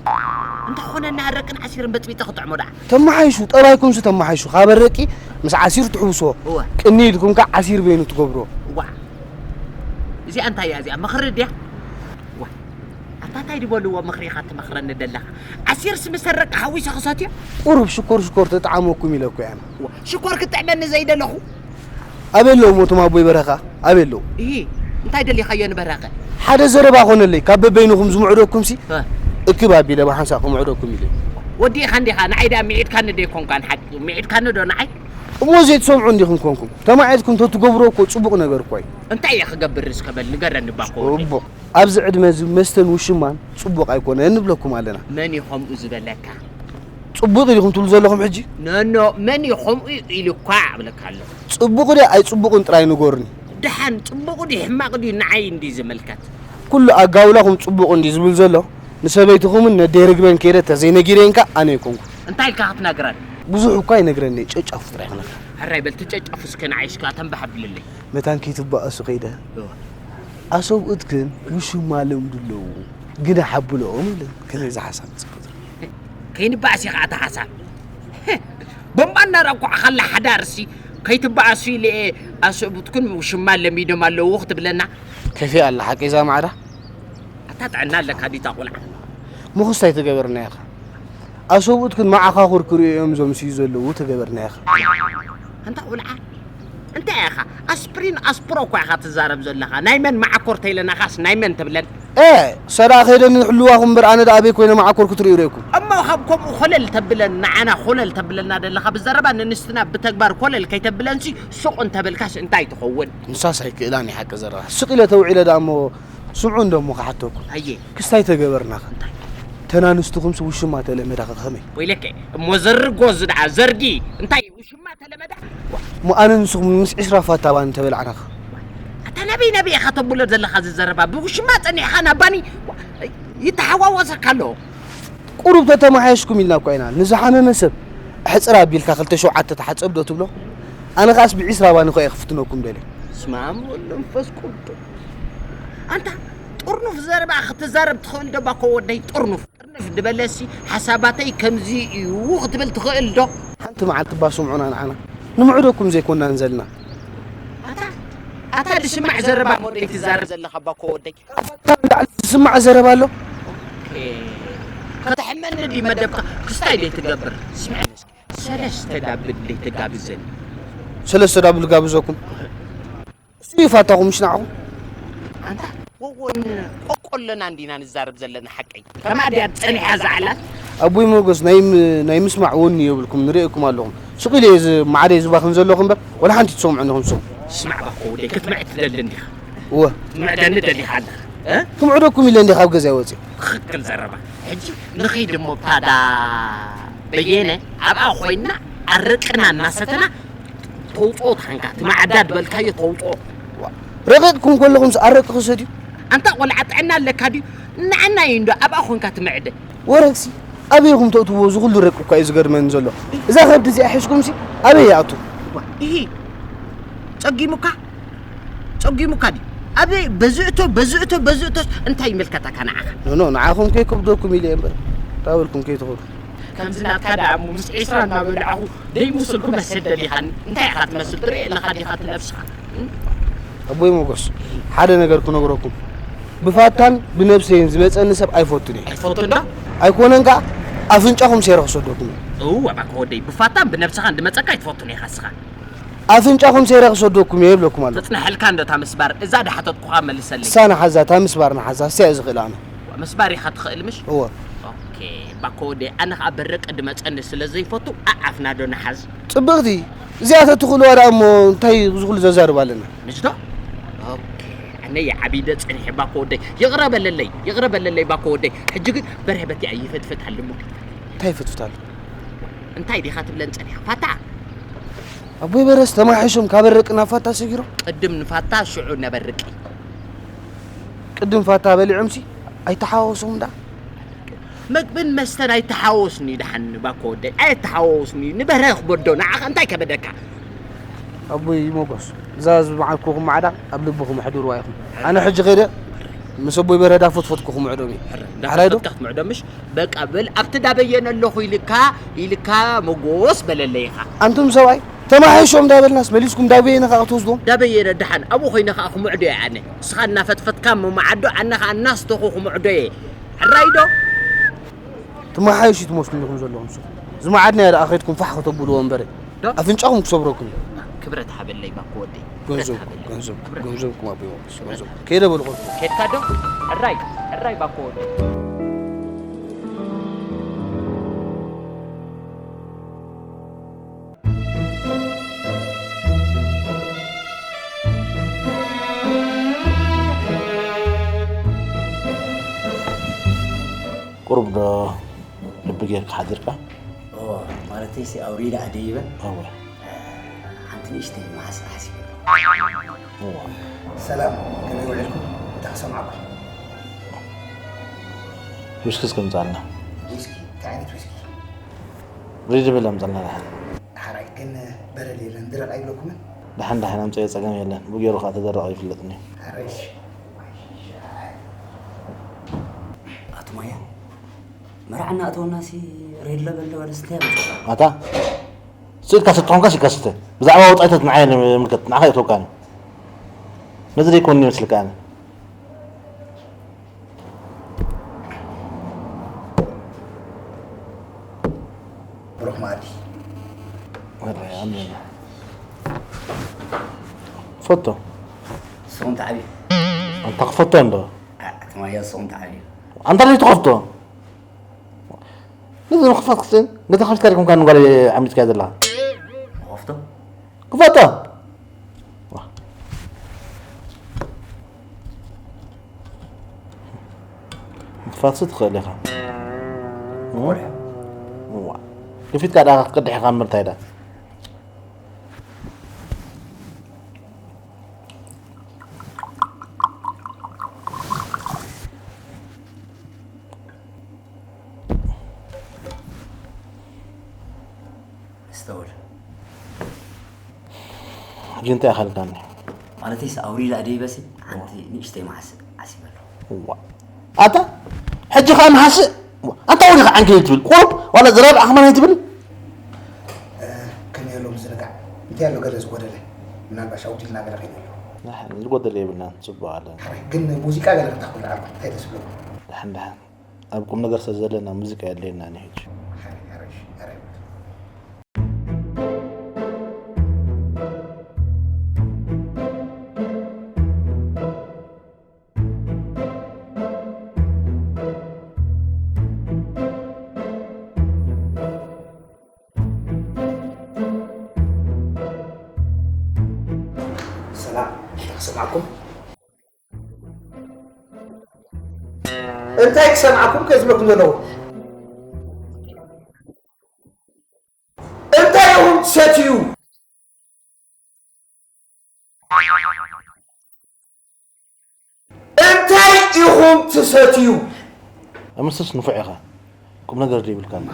እንታይ ኾነና ኣረቅን ዓሲርን በጽቢጸ ክጥዕሞ ደኣ? ተመሓይሹ፣ ጠባይኩምሲ ተመሓይሹ። ካብ ኣረቂ ምስ ዓሲር ትሕውስዎ። እወ። ቅኒ ኢልኩም ከኣ ዓሲር በይኑ ትገብርዎ። እዋ። እዚኣ እንታይ እያ እዚኣ? ምኽሪ ድያ? እዋ። ኣታ እንታይ ዝበልዎ ምኽሪ ኢኻ ትመኽረኒ ደለኻ? ዓሲርስ ምስ ኣረቂ ሓዊሰ ክሰትዮ? ቁሩብ ሽኮር ሽኮር ተጠዓመኩም ኢለ እኮ እየ ኣነ። እዋ። ሽኮር ክጥዕመኒ ዘይደለኹ? ኣበይ ኣለዉ እሞ እቶም ኣቦይ በርሀ ኸኣ? ኣበይ ኣለዉ? እሂ፣ እንታይ ደሊኻዮ ንበርሀ ኸ? ሓደ ዘረባ ኾነለይ፣ ካብ በበይንኹም ዝምዕደኩምሲ፣ እ። እክብ ኣቢለ ብሓንሳእ ክምዕደኩም ኢለ። ወዲእኻ እንዲኻ፣ ንዓይ ደኣ ምዒድካኒ ዶ ኣይኮንካን ሓቂ? ምዒድካኒ ዶ ንዓይ? እሞ ዘይትሰምዑ እንዲኹም ኮንኩም፣ ተማዒድኩም ተትገብርዎ እኮ ጽቡቕ ነገር እኮ እዩ። እንታይ እየ ክገብር እስከ በል ንገረኒ እባ እኮ ወደይ። ጽቡቕ። ኣብዚ ዕድመ እዚ መስተን ውሽማን ጽቡቕ ኣይኮነን ንብለኩም ኣለና። መን እዩ ከምኡ ዝበለካ? ጽቡቕ ኢኹም ትብሉ ዘለኹም ሕጂ? ኖኖ፣ መን እዩ ከምኡ ኢሉኳ እብለካ ኣለኹ። ጽቡቕ ድዩ ኣይጽቡቕን ጥራይ ንገሩኒ። ደሓን፣ ጽቡቕ ድዩ ሕማቕ ድዩ ንዓይ እንድዩ ዝምልከት። ኩሉ ኣጋውላኹም ጽቡቕ እንዲ ዝብል ዘሎ፣ ንሰበይትኹምን ነደይ ርግበን ከይደ ተዘይነጊረንካ ኣነ ኣይኮንኩ። እንታይ ኢልካ ክትነግረን? ብዙሕ እኳ ኣይነግረን እየ፣ ጨጫፉ ጥራይ ክነግራ። ሕራይ በል ትጨጫፉ እስከ ንዓይ እስከ ተንባሕ ኣብለለይ። መታን ከይትበኣሱ ከይደ። እወ። ኣሰብኡትክን ውሽማ ለምዱ ኣለዉ፣ ግዳ ሓብለኦም ኢለን። ከመይ ዝሓሳብ ጽቡቕ። ከይንበኣስ ኢኻ ኣታ ሓሳብ። ቦምባ እናረኣኩ ኣኻላ ሓዳርሲ ከይትበኣሱ ኢለ እየ ኣሰብኡትክን ውሽማ ለሚዶም ኣለዉ ክትብለና። ከፊ ኣላ ሓቂ እዛ ማዕዳ። ኣታ ጥዕና ኣለካ ዲታ ቆልዓ። ምኹስታይ ተገበርና ኢኻ። ኣሰብኡትክን መዓኻኹር ክርእዩ እዮም እዞም ስዩ ዘለዉ ተገበርና ኢኻ። ኣንታ ቆልዓ እንታይ ኢኻ ኣስፕሪን ኣስፕሮ እኳ ኢኻ ትዛረብ ዘለኻ። ናይ መን መዓኮር ተይለናኻስ ናይ መን ትብለን? ኤ ሰዳ ከይደኒ ሕልዋኹም እምበር ኣነ ደኣ ኣበይ ኮይነ መዓኮር ክትርእዩ ርእየኩም። እሞ ካብ ከምኡ ኮለል ተብለን ንዓና ኮለል ተብለና ደለኻ ብዘረባ ንንስትና ብተግባር ኮለል ከይተብለንሲ ሱቕ እንተበልካስ እንታይ ትኸውን? ንሳስ ኣይክእላን እዩ ሓቂ ዘረባ። ስቕ ኢለ ተውዒለ ደኣ እሞ ስምዑ እንዶ እሞ ክሓተኩም። ኣየ። ክስታይ ተገበርናኻ። እንታይ? ተናንስትኹምስ ውሽማ ተለመዳኸ ከመይ? ወይለከ እሞ ዘርጎ ዝድዓ ዘርጊ እንታይ ውሽማ ተለመዳ? እሞ ኣነ ንስኹም ምስ ዒስራ ፋታባን ተበላዕናኻ። ኣታ ናበይ ናበይ ኢኻ ተብሎ ዘለኻ ዝዘረባ? ብውሽማ ጸኒሕኻ ናባኒ ይተሓዋወሰካ ኣሎ። ቁሩብ ተተመሓየሽኩም ኢልና እኳ ኢና። ንዝሓመመ ሰብ ኣሕጽር ኣቢልካ ክልተ ሸውዓተ ተሓጸብ ዶ ትብሎ? ኣነ ኸኣስ ብዒስራ ባኒ ኸ እየ ክፍትነኩም ደልየ። ስመ ኣብ ወወልድ ወመንፈስ ቅዱስ። ኣንታ ጥርኑፍ ዘረባ ክትዛረብ ትኽእል ዶ ባኮ ወደይ? ጥርኑፍ። ጥርንፍ ዝበለሲ ሓሳባተይ ከምዚ እዩ ክትብል ትኽእል ዶ? ሓንቲ መዓልቲ እባ ስምዑና ንዓና። ንምዕደኩም ዘይኮንና ንዘልና። ኣታ፣ ኣታ ድስማዕ ዘረባ ሞደይ ትዛረብ ዘለኻ ባኮ ወደይ። ካብ ፋታ ንላዕሊ ዝስማዕ ዘረባ ኣሎ? ኦኬ። ከተሕመኒ ድዩ መደብካ? ክስታይ ደይ ትገብር? ስምዐኒ እስኪ። ሰለስተ ዳብል ደይ ትጋብዘኒ? ሰለስተ ዳብል ጋብዘኩም። እሱ ይፋታኹም ምሽ ንዓኹም። ኣንታ ወወን ቆቆለና እንዲና ንዛረብ ዘለና ሓቀይ። ከማ ድያ ጸኒሓ ዝዓላት? ኣቦይ ሞገስ ናይ ም-፣ ናይ ምስማዕ ወኒ የብልኩም፣ ንርእየኩም ኣለኹም። ስቕ ኢለ እየ ዝ-፣ ማዕደይ ዝባኽን ዘለኹ እምበር፣ ወላ ሓንቲ ትሰምዑ እንዲኹም ስሙ። ስማዕ ባኮ ወደይ፣ ክትምዕድ ትደሊ እንዲኻ? እወ። ትምዕደኒ ደሊኻ ኣለኻ? እ? ክምዕደኩም ኢለ እንዲኻ ኣብ ገዛይ ወፂእ። ትኽክል ዘረባ። ሕጂ ንኸይድ እሞ ብታ ዳ በየነ ኣብኣ ኮይንና ኣረቅና እናሰተና ተውፅኦ ታንካ፣ እቲ ማዕዳ ዝበልካዮ ተውፅኦ። ዋ፣ ረቂቕኩም ከለኹምስ ኣረቂ ክሰድዩ? ኣንታ ቆልዓ ጥዕና ኣለካ ድዩ? ንዓና እዩ እንዶ ኣብኣ ኮንካ ትምዕደ። ወረግሲ ኣበይ ኢኹም ተእትዎ? እዚ ኩሉ ረቂ እኳ እዩ ዝገርመኒ ዘሎ። እዛ ከብዲ እዚኣ ሒዝኩምሲ ኣበይ ይኣቱ? ዋ፣ ኢሂ፣ ጸጊሙካ? ጸጊሙካ ድዩ? ኣበይ በዝእቶ፣ በዝእቶ፣ በዝእቶስ እንታይ ይምልከተካ ንዓኻ? ኖ፣ ኖ፣ ንዓኹም ከይከብደኩም ኢለ እየ እምበር፣ ዳበልኩም ከይትኸዱ። ከምዚ ናትካ ደኣ እሞ ምስ ዒስራ እናበላዕኹ ደይሙስልኩ መስል ደሊኻኒ። እንታይ ኢኻ ትመስል? ትርኢ ኣለኻ ዲኻ እቲ ነብስኻ? እም? ኣቦይ ሞጎስ፣ ሓደ ነገር ክነግረኩም። ብፋታን ብነብሰይን ዝመጸኒ ሰብ ኣይፈቱን እየ። ኣይትፈቱን ዶ? ኣይኮነን ከኣ ኣፍንጫኹም ሴረ ክሰደኩም እየ። እወ፣ እባክህ ወደይ፣ ብፋታን ብነብስኻን ዝመጸካ ኣይትፈቱን ኢኻ እስኻ። ኣፍንጫኹም ሴረ ክሰደኩም እየ ይብለኩም ኣሎ። ተጽንሐልካ እንዶ እታ ምስባር፣ እዛ ድሓተትኩኻ መልሰለይ። እሳ ንሓዛ፣ እታ ምስባር ንሓዛ፣ እሳ እየ ዝኽእል ኣነ። ምስባር ኢኻ ትኽእል ምሽ? እወ። ኦኬ፣ ባኮ ወደይ፣ ኣነ ኸኣ በረቅ ድመጸኒ ስለ ዘይፈቱ፣ ኣዓፍና ዶ ንሓዝ? ጽብቕቲ፣ እዚኣ ተትኽእልዋ ደኣ እሞ እንታይ እዚ ኩሉ ዘዛርብ ኣለና? ምሽ ዶ? ኦኬ፣ ኣነ እየ ዓቢደ ጸኒሐ ባኮ ወደይ። ይቕረ በለለይ፣ ይቕረ በለለይ ባኮ ወደይ። ሕጂ ግን በርሀ በቲኣ ይፈትፈት ኣለሞ። እንታይ ይፈትፍት ኣሎ? እንታይ ዲኻ ትብለን ጸኒሓ? ፋታ? ኣቦይ በረስ ተማሒሾም ካብ በረቅ ናብ ፋታ ሰጊሮም? ቅድም ንፋታ ሽዑ ነበርቂ። ቅድም ፋታ በሊዖምሲ ኣይተሓዋወሶም እንዳ? መግብን መስተን ኣይተሓወስኒ ደሓን ባኮ ወደይ፣ ኣይተሓዋወስኒ። ንበርሀ ክበዶ ንዓኻ እንታይ ከበደካ? ኣቦይ ሞጎስ፣ እዛ ዝመዓድኩኹም ማዕዳ ኣብ ልብኹም ኣሕድርዋ ኢኹም። ኣነ ሕጂ ከይደ ምስ ኣቦይ በርሀ ዳፈትፈትኩ ክምዕዶም እየ። ሕራይ ዶ? እንዳፈትፈትካ ክትምዕዶም ምሽ? በቃ በል፣ ኣብቲ ዳበየነ ኣለኹ ኢልካ፣ ኢልካ መጎስ በለለይ ኢኻ። ኣንቱም ሰብኣይ፣ ተማሓይሾም እንዳበልናስ መሊስኩም ዳበየነ ከኣ ክትወስድዎም? ዳበየነ ደሓን፣ ኣብኡ ኮይነ ከኣ ክምዕዶ እየ ኣነ። ንስኻ እናፈትፈትካ ምምዓዶ፣ ኣነ ከኣ እናስተኹ ክምዕዶ እየ። ሕራይ ዶ? ትመሓየሹ ትመስሉ ኢኹም ዘለኹም ንስኹም። ዝመዓድናዮ ደኣ ከይድኩም ፋሕ ከተብልዎ እምበረ። ዶ? ኣፍንጫኹም ክሰብረኩም እዩ። ክብረት ሃበለይ ባኮ ወደይ። ክብረት ገንዘብ፣ ሃበለይ። ገንዘብ፣ ክብረት። ገንዘብኩም ኣቦይ ሞጎስ፣ ገንዘብ። ከይደ በልኹም። ከድካ ዶ? ሕራይ፣ ሕራይ ባኮ ወደይ። ቁሩብ ዶ ልቢ ጌርካ ሓዲርካ? እወ፣ ማለተይሲ ኣውሪዳ ኣደይበ። እወ። ሓንቲ ንእሽተይ መሓስ ሓሲበ። እወ። ሰላም፣ ከመይ ውዒልኩም? እንታይ ክሰምዓኩም? ዊስኪ እስከ ምጻልና። ዊስኪ? እንታይ ዓይነት ዊስኪ? ሪድ ብል ኣምጻልና ደሓን። ሓራይ ግን በረድ የለን፣ ድረቕ ኣይብለኩምን? ደሓን ደሓን ኣምጽኦ፣ ጸገም የለን። ብጌሩ ከኣ ተደረቐ ይፍለጥኒ። ሓራይ እሺ። ኣቶ ማያ፣ መርዓ እናእተወናሲ ሬድ ለበል ለበል ስታይ ኣምጽኦ። ኣታ ስእልካ ስብ ተኾንካ ሲካ ስተ። ብዛዕባ ወጻኢታት ንዓይ ንምልከት፣ ንዓኻ ይእተወካኒ። ነዚ ደይኮን ይመስልካ ኣነ። ብሩኽ መኣዲ። ወላሂ ኣሜን። ፈቶ። ንስኹም ተዓብዩ። ኣንታ ክፈቶ እንዶ። ኣ-፣ ኣቲ ማያ ንስኹም ተዓብዩ። ኣንታ ለይትኸፍቶ። ነዚ ምኽፋት ክስእን፣ ነታ ከፊትካ ዲኹም ካን ጓል ዓሚጽካያ ዘለኻ? ክኸፍቶ? ክፈቶ። ዋ። ምኽፋትሲ ትኽእል ኢኻ። ቆልዓ። ዋ። ከፊትካ ደኣ ክትቀድሕ ኢኻ እምበር እንታይ ደኣ? ኣስተውል። ሕጂ እንታይ ኣኸልካኒ? ማለተይስ ኣውሪዳ ደይበሲ ሓንቲ ንእሽተይ መዓስ ዓሲበ ኣለኹ። እዋ። ኣታ ሕጂ ኸኣ መሓስእ? ኣታ ወዲኻ ዓንኬል ትብል? ቁሩብ ዋላ ዝረብዓ ኸማን ኣይትብል? እ፣ ከመይ ኣሎ ምዝንጋዕ? እንታይ ኣሎ ገለ ዝጎደለ? ምናልባሽ ኣውዲልና ገለ ኸይዱ ኣሎ። ኣሕ፣ ዝጎደለ የብልናን፣ ጽቡቕ ኣለና። ሕራይ፣ ግን ሙዚቃ ገለ ክተኽብር ኣለኩም፣ እንታይ ደስ ይብለኩም? ደሓን፣ ደሓን። ኣብ ቁም ነገር ስለ ዘለና ሙዚቃ የድልየናን እዩ ሕጂ። ሕራይ፣ ሕራይ፣ ሕራይ። ሰላም፣ እንታይ ክሰምዓኩም? እንታይ ክሰምዓኩም ከ ዝብለኩም ዘለኹ? እንታይ ኢኹም ትሰትዩ? እንታይ ኢኹም ትሰትዩ? ኣምስስ ንፉዕ ኢኻ። ቁም ነገር ዘይብልካን።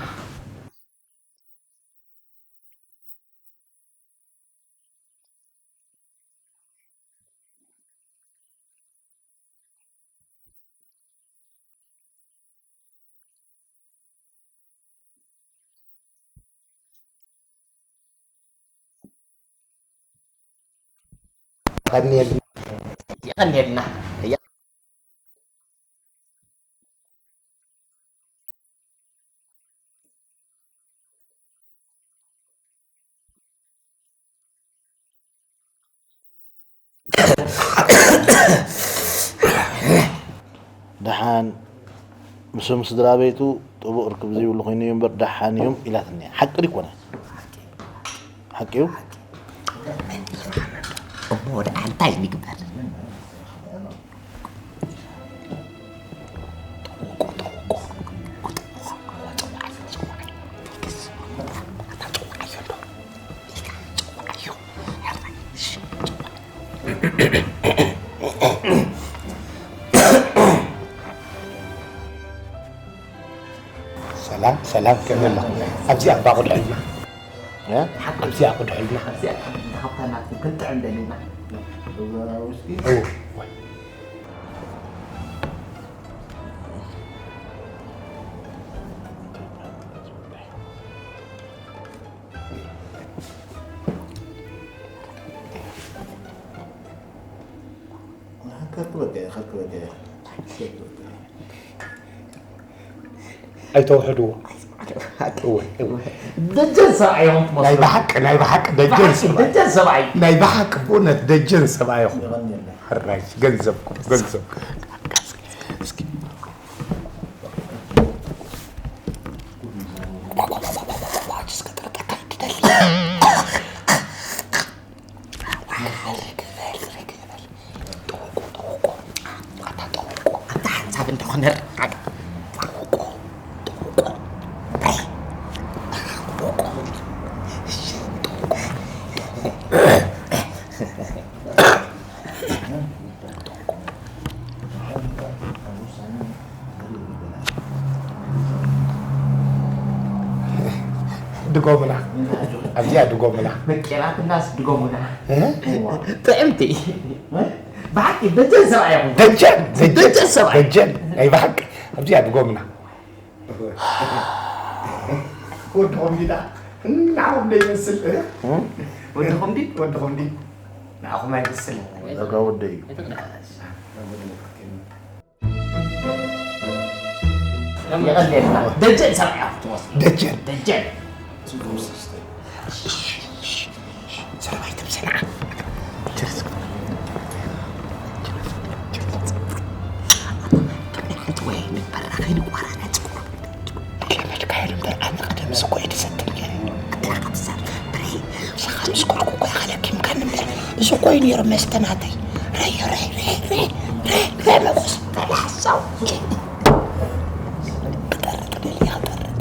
የቐንየልና። የቐንየልና። እያ። ደሓን ምስም ስድራ ቤቱ ጥቡቕ ርክብ ዘይብሉ ኮይኑ እዩ እምበር ደሓን እዮም ኢላትኒ። ሓቂ ድዩ ኮነ? ሓቂ እዩ። እሞ ደኣ እንታይ ንግበር? ሰላም፣ ሰላም፣ ከመይ ኣለኹም? ኣብዚኣ እባ ኣቑድሑልና። እ? ኣብዚኣ ኣቑድሑልና። ኣብዚኣ ሓብታና ክንጥዕም ደሊና። እወ። ኣይተውሕድዎ። እወ፣ እወ። ደጀን ሰብኣይ ኢኹም ትመስሉ። ናይ ብሓቂ፣ ናይ ብሓቂ ደጀን ብሓቂ ሰብኣይ። ደጀን ሰብኣይ። ናይ ብሓቂ ብእውነት ደጀን ሰብኣይ ኢኹም። የቐንየለይ። ሕራይ፣ ገንዘብኩም፣ ገንዘብኩም። እስኪ፣ እስኪ። ድጎምና። ኣብዚኣ ድጎምና። መቄራትናስ ድጎምና። እ? ጥዕምቲ። ብሓቂ ደጀን ሰብኣይ ኢኹም። ደጀን፣ ደጀን፣ ደጀን ሰብኣይ። ደጀን። ናይ ብሓቂ ኣብዚኣ ድጎምና። ወድኹም ዲዳ? ንዓኹም ዶ ይመስል? እ? ወድኹም ዲ? ወድኹም ዲ? ንዓኹም ኣይመስልን። በቃ ወደይ እዩ። የቐልየልና። ደጀን ሰብኣይ ኢኹም ትመስሉ። ደጀን። ደጀን። ጽቡቕ ሰስተ። እሺ፣ እሺ፣ እሺ። ሰላም ኣይትምሰና። ችርስ። ወይ ንበራ ከይንቋራረጽ። ለመድካዮ እምበር ኣነ ቀደም እዚ እኮ እየ ዝሰትል ነይረ። ኣታ ካብ ሰብ ብሬ። ንስኻ ምስ ኮልኩ እኮ ኢኻ ለኪምካኒ እምበር። እዚ እኮ እዩ ነይሩ መስተ ናተይ። ረይ፣ ረይ፣ ረይ፣ ረይ፣ ረይ፣ ረይ፣ መጎስ። በላሓሳው። ክጠርጥ ደልየ ክጠርጥ።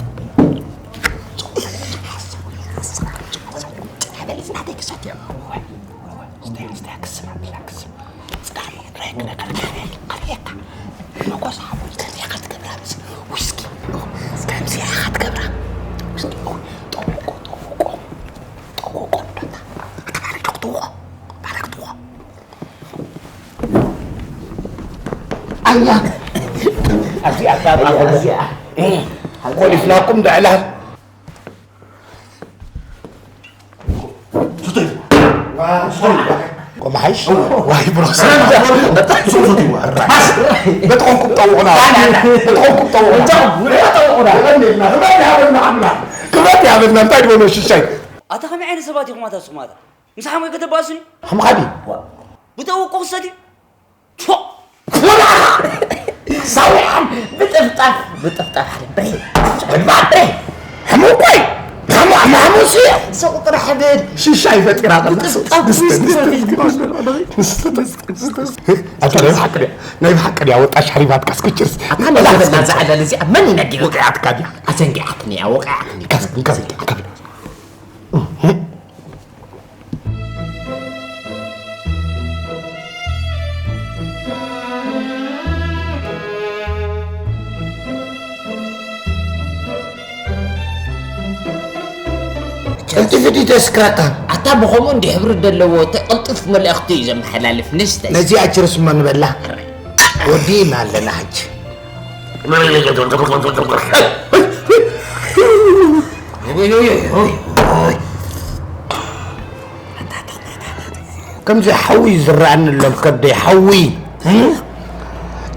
ኣያ፣ ኣብዚ ኣጋጣሚ እዚኣ፣ እ፣ ኮሊፍናኩም ድዕላል። ቆመሓይሽ? ዋይ ብሮ፣ በጥኾንኩም ጠውቑና። በጥኾንኩም ጠውቑና። ክብረት ይሃበልና ኣምላኽ። ክብረት ይሃበልና። እንታይ ድበሎ ሽሻይ? ኣታ ከመይ ዓይነት ሰባት ኢኹም ኣታ ንስኹም ኣታ? ምስ ሓሙይ ከተባእሱኒ? ሓሙኻ ድዩ? ብተውቁ ክሰት እዩ። ፎ! ፎላኻ! ሳውያን ብጥፍጣፍ፣ ብጥፍጣፍ ሓደ ብሬ። ወድባ ብሬ! ሕሙቕ ወይ! ሕሙ-፣ ሕሙ-፣ ሕሙስ እዩ! ሰው ጥራሕ ብል! ሽሻይ ፈጢራ ቐላ። ብጥፍጣፍ ንስተ፣ ንስተ፣ ዊስኪ ንስተ፣ ፈጢራ። ንስተ፣ ንስተ፣ ንስተ። ኣታ ናይ ብሓቂ ድያ፣ ናይ ብሓቂ ድያ፣ ወጣ ሻሪባትካ እስኪ ችርስ። ኣታ ናይ ዘበና ዛዕዳ ለዚኣ መን ይነጊሩ? ወቂዓትካ ድያ? ኣዘንጊዓትኒ እያ፣ ወቂዓትኒ። ካብ፣ ካብ፣ ካብ። ቀልጢፊ ድዩ ተስክረካ? ኣታ ብኸምኡ እንዲ ሕብሪ ዘለዎ ተቐልጥፍ መልእኽቲ እዩ ዘመሓላልፍ። ንስተ ነዚኣ ችርስ እሞ ንበላ። ወዲእና ኣለና ሕጂ። ከምዚ ሓዊ ዝረኣኒ ኣሎ ከብደይ፣ ሓዊ።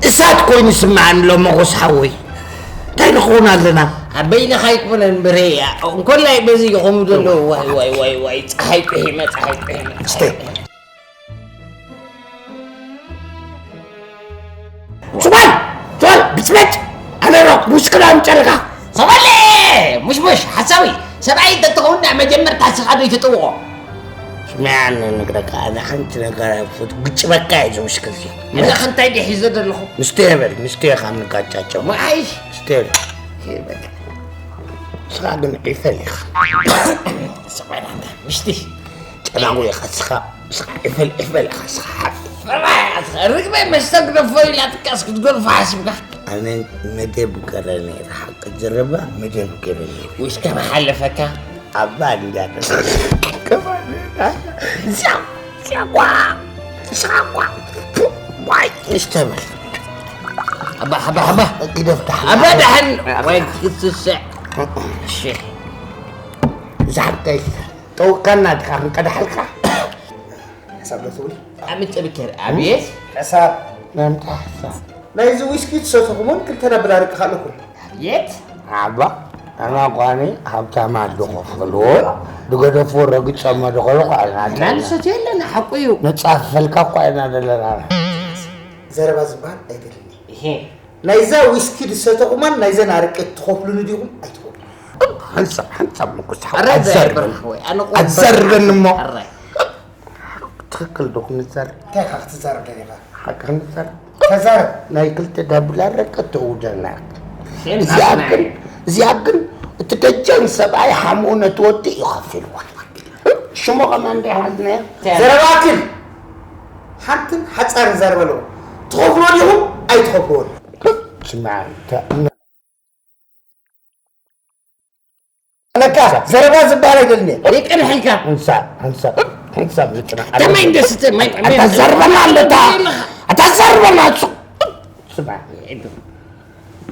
እሳት ኮይኑ ይስምዓኒ ኣሎ መጎስ ሓወይ። እንታይ ንኸውን ኣለና? ኣበይንኻ ኣይኮነን ብሬ፣ እንኮላይ በዚ ይኾኑ ዘለዉ። ዋይ፣ ዋይ፣ ዋይ፣ ዋይ፣ ፀሓይ ጥሒመ፣ ፀሓይ ጥሒመ። እስተ። ሱባል! ሱባል! ብፅበጭ! ኣነ ዶ ሙሽክላ ምጨርካ? ሰባለ! ሙሽሙሽ፣ ሓሳዊ! ሰብኣይ እንተትኸውን መጀመርታ ስኻ ዶ ይትጥውቖ? ስምዓኒ ንግረካ፣ ኣነ ሓንቲ ነገር ኣይፈቱ፣ ግጭበካ እየ እዚ ውሽኪ እዚ። እዛ ከ እንታይ ድየ ሒዘ ዘለኹ? ንስተ በል፣ ንስተ ኢኻ ንጋጫቸው። ምዓይሽ? ንስተ በል። ይበል። ንስኻ ግን ዒፈል ኢኻ። ስቕ በል ኣንታ፣ ምሽቲ። ጨናዊ ኢኻ ንስኻ፣ ንስኻ ዒፈል፣ ዒፈል ኢኻ ንስኻ። ፈራይ ኢኻ ንስኻ። ርግበይ መስተ ግደፎ ኢላትካስ ክትገድፎ ሓሲብካ? ኣነ መደብ ገረ ነይረ፣ ሓቂ ዝረባ መደብ ገረ ነይረ። ውሽከ መሓለፈካ? ኣባ እንዳ ከማን እዚኣ፣ እዚኣ ጓ፣ እዚኣ ጓ። ዋይ፣ እስተመል። ኣባ፣ ኣባ፣ ኣባ። ግደፍ ዳሕና። ኣባ ዳሕን። ዋይ፣ ክትስዕ። እሺ። ዛሕተይ። ጠውካና ድኻ ክንቀዳሓልካ? ሕሳብ ዶ ትብል? ኣምጭ ብከር፣ ኣቤት። ሕሳብ። ናይ ምንታይ ሕሳብ? ናይዚ ዊስኪ ትሰትኹም እውን ክልተ ነብል ኣርቂ ኣለኩም። ኣቤት። ኣባ፣ ኣና ጓኒ ሃብታም ኣዶ ከፈልዎ፣ ድገደፍዎ ረግጸሞ ዶ ከለኹ ኣና ኣና ንሰትዮ ኣለና፣ ሓቁ እዩ። ነጻፍፈልካ እኳ ኢና ዘለና። ዘረባ ዝበሃል ኣይደልን እዩ። እሄ። ናይዛ ዊስኪ ዝሰተኹማን ናይዘን ኣረቂ ትኸፍሉኒ ዲኹም? ኣይትኸፍሉ። ሓንሳብ፣ ሓንሳብ ምኩስ ሓወይ፣ ኣረ ኣትዘርበን። ዘርበን ሓወይ፣ ኣነ እኮ ኣትዘርበን እሞ። ኣረ። ትኽክል ዶ ክንዛረብ? እንታይ ኢኻ ክትዛረብ ደሊኻ? ሓቂ ክንዛረብ? ተዛረብ። ናይ ክልተ ዳብል ኣረቂ ተውደና። ሴም እዚኣ ናትና ግን፣ እዩ። እዚኣ ግን እቲ ደጀን ሰብኣይ ሓምኡ ነቲ ወዲ እዩ ከፊልዋ። ሽሙ ከማን እንታይ ሓዝናዮ? ዘረባክን ሓንትን ሓጻርን ዛረብ ኣለዎ። ትኸፍሎ ዲኹም? ኣይትኸፍልዎን። ስማዕ፣ እንተ-፣ ለካ ዘረባ ዝበሃል ኣይደልን እየ። ይቅርሕልካ። ሕንሳብ፣ ሕንሳብ፣ ሕንሳብ ዝጥና። ተመይ እንደስተ፣ ማይ፣ ማይ። ኣታ ዘርበና ኣንበታ። ኣታ ዘርበና ሱ-፣ ስማ።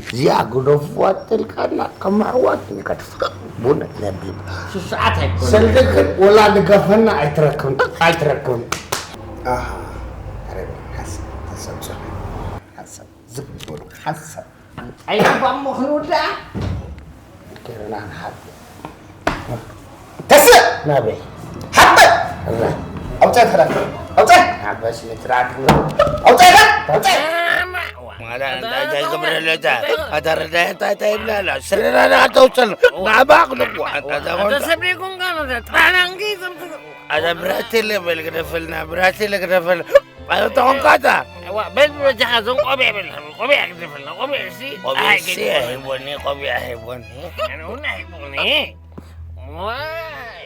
እዚኣ ግደፍዋ ጥልቃና ከም ኣሕዋት ንከድፍቕ። ቡን ነቢብ። ስስዓት ኣይኮነን። ሰልድክን ወላ ንገፈና ኣይትረክብን። ኣይትረክብን። ኣሃ። ኣረ፣ ሓሳብ፣ ሓሳብ ጽቡቅ። ሓሳብ። ዝም በሉ። ሓሳብ። እንታይ እኳ እሞ ክንውዳእ? ገረና ንሓብእ። ተስእ! ናበይ? ሓብእ! እረ። ኣውጻእ ተራ። ኣውጻእ! ሓበስ ንትራክ። ኣውጻእ ተራ! ኣውጻእ! ማዳ እንታይ እንታይ ክብረለታ? ኣታ ረዳይ እንታይ እንታይ ይብላላ? ስረና ኣተውጽል። ናባቕ ንቁ። ኣታ ኣታ ዘኾንካ። ሰብሪኩም ጋር ነው። ጣናንጊ ዘምቱ። ኣታ ብራቴ ለበል ግደፈልና፣ ብራቴ ለግደፈልና። ኣታ ተኾንካታ። እዋ፣ በል በጃኻ፣ እዞም ቆቢዕ በል፣ ቆቢዕ ግደፈልና፣ ቆቢዕ እሲ። ቆቢዕ ኣይ፣ እሲ ግደፈልና። ሂቦኒ፣ ቆቢዕ ሂቦኒ። ኣነ እውን ሂቦኒ። ዋይ።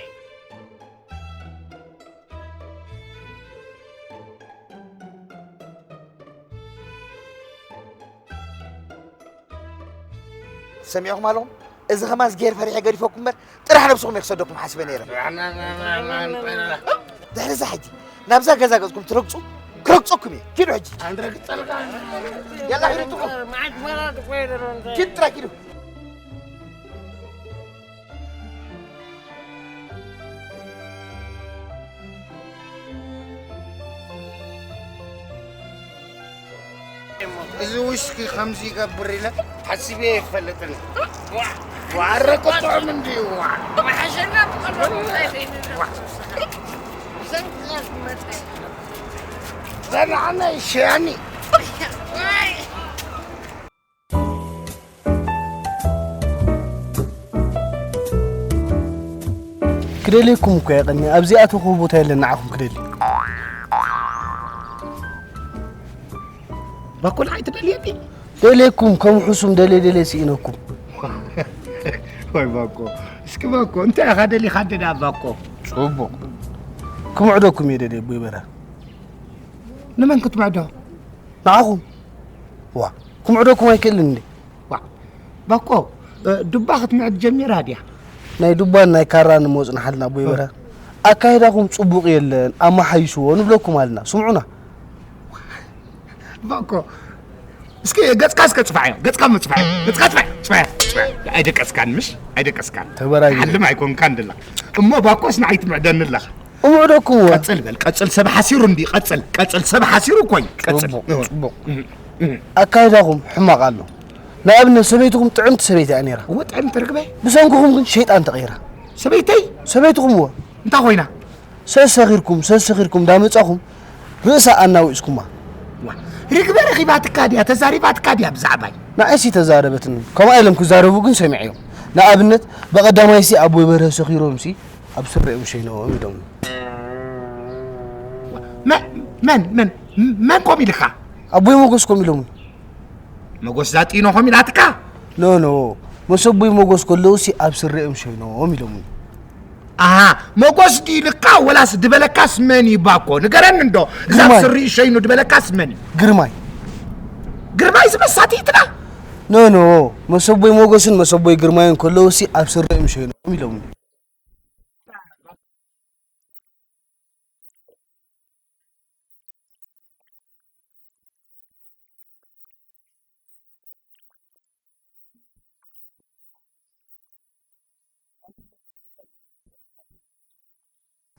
ሰሚዕኹም ኣለኹም? እዚ ኸማንስ ጌር ፈሪሐ ገዲፈኩም እምበር፣ ጥራሕ ነብስኹም እየ ክሰደኩም ሓሲበ ነይረ። ድሕሪ እዚ ሕጂ ናብዛ ገዛ ገጽኩም ትረግጹ፣ ክረግጸኩም እየ። ኪዱ ሕጂ። ኣንረግጸልካ። ያላ ኪዱ ትኹ። መዓት መራት እኮ እየ ደሮ እንታይ። ኪዱ ጥራሕ ኪዱ። እዚ ዊስኪ ከምዚ ይገብር ኢለ ሓሲበ ኣይፈልጥን። ዋዕረ ቅጥዑም እንድዩ። ዋዕ። መሓሸና ብቐደሙ እንታይ ዘይንብል። ዋዕ። ብሰንክኻ ዝመጸ። ዘናዕና ይሸያኒ። ዋይ። ክደልየኩም እኮ እየ ቀኒ ኣብዚኣተኹ ቦታ የለን ንዓኹም ክደሊ። ባኮ ንዓይ ትደልየኒ? ደልየኩም ከም ሕሱም ደልየ ደልየ ስኢነኩም። ወይ ባኮ፣ እስኪ ባኮ፣ እንታይ ኢኻ ደሊኻ ደዳ ባኮ? ጽቡቕ። ክምዕደኩም እየ ደልየ ኣቦይ በራ። ንመን ክትምዕዶ? ንዓኹም። ዋ፣ ክምዕደኩም ኣይክእልን እንዴ? ዋ፣ ባኮ፣ እ፣ ዱባ ክትምዕድ ጀሚራ ድያ? ናይ ዱባን ናይ ካራን እሞ ጽንሓልና ኣቦይ በራ። ኣካይዳኹም ጽቡቕ የለን፣ ኣመሓይሽዎ ንብለኩም ኣልና። ስምዑና። ባኮ፣ እስኪ ገጽካ እስከ ጽፋዮ፣ ገጽካ እሞ ጽፋዮ፣ ገጽካ ጽፋዮ፣ ጽፋዮ፣ ጽፋዮ። ኣይደቀስካን ምሽ? ኣይደቀስካን። ተበራዩ። ሓልም ኣይኮንካን ደላ። እሞ ባኮስ ንዓይ ትምዕደኒ ኣለኻ። እምዕደኩም እወ። ቀጽል በል፣ ቀጽል፣ ሰብ ሓሲሩ እንዲ፣ ቀጽል፣ ቀጽል፣ ሰብ ሓሲሩ እኮ እዩ። ቀጽል። ጽቡቕ፣ እወ። ጽቡቕ። እህ፣ እህ። ኣካይዳኹም ሕማቕ ኣሎ። ንኣብነት ሰበይትኹም ጥዕምቲ ሰበይቲ እያ ነይራ። እወ፣ ጥዕምቲ ርግበ። ብሰንክኹም ግን ሸይጣን ተቐይራ። ሰበይተይ? ሰበይትኹም እወ። እንታይ ኮይና? ሰሰኺርኩም፣ ሰሰኺርኩም እንዳመጻኹም ርእሳ ኣናዊጽኩማ። ዋ፣ ርግበ ረኺባትካ ድያ? ተዛሪባትካ ድያ ብዛዕባይ? ንዓይሲ ተዛረበትኒ። ከምኣ ኢሎም ክዛረቡ ግን ሰሚዐዮም። ንኣብነት፣ ብቐዳማይሲ ኣቦይ በርሀ ሰኺሮምሲ ኣብ ስረ እዮም ሸይነዎም ኢሎምኒ። መ-፣ መን፣ መን፣ መን ኮም ኢልካ? ኣቦይ ሞጎስ ኮም ኢሎምኒ። መጎስ ዛጢኖ ኮም ኢላትካ? ኖ፣ ኖ። መሰቦይ ሞጎስ ከለውሲ ኣብ ስረ እዮም ሸይነዎም ኢሎምኒ። ኣሃ፣ መጎስ ድዩ ኢልካ ወላስ ድበለካስ መን እዩ ባኮ? ንገረኒ እንዶ። እዛ ኣብ ግርማይ። ስሪኡ ሸይኑ ድበለካስ መን እዩ? ግርማይ። ግርማይ ዝመሳትይትና? ኖ፣ ኖ። መሰቦይ ሞጎስን መሰቦይ ግርማይን ከለውሲ ኣብ ስረ እዮም ሸይነዎም ኢሎምኒ።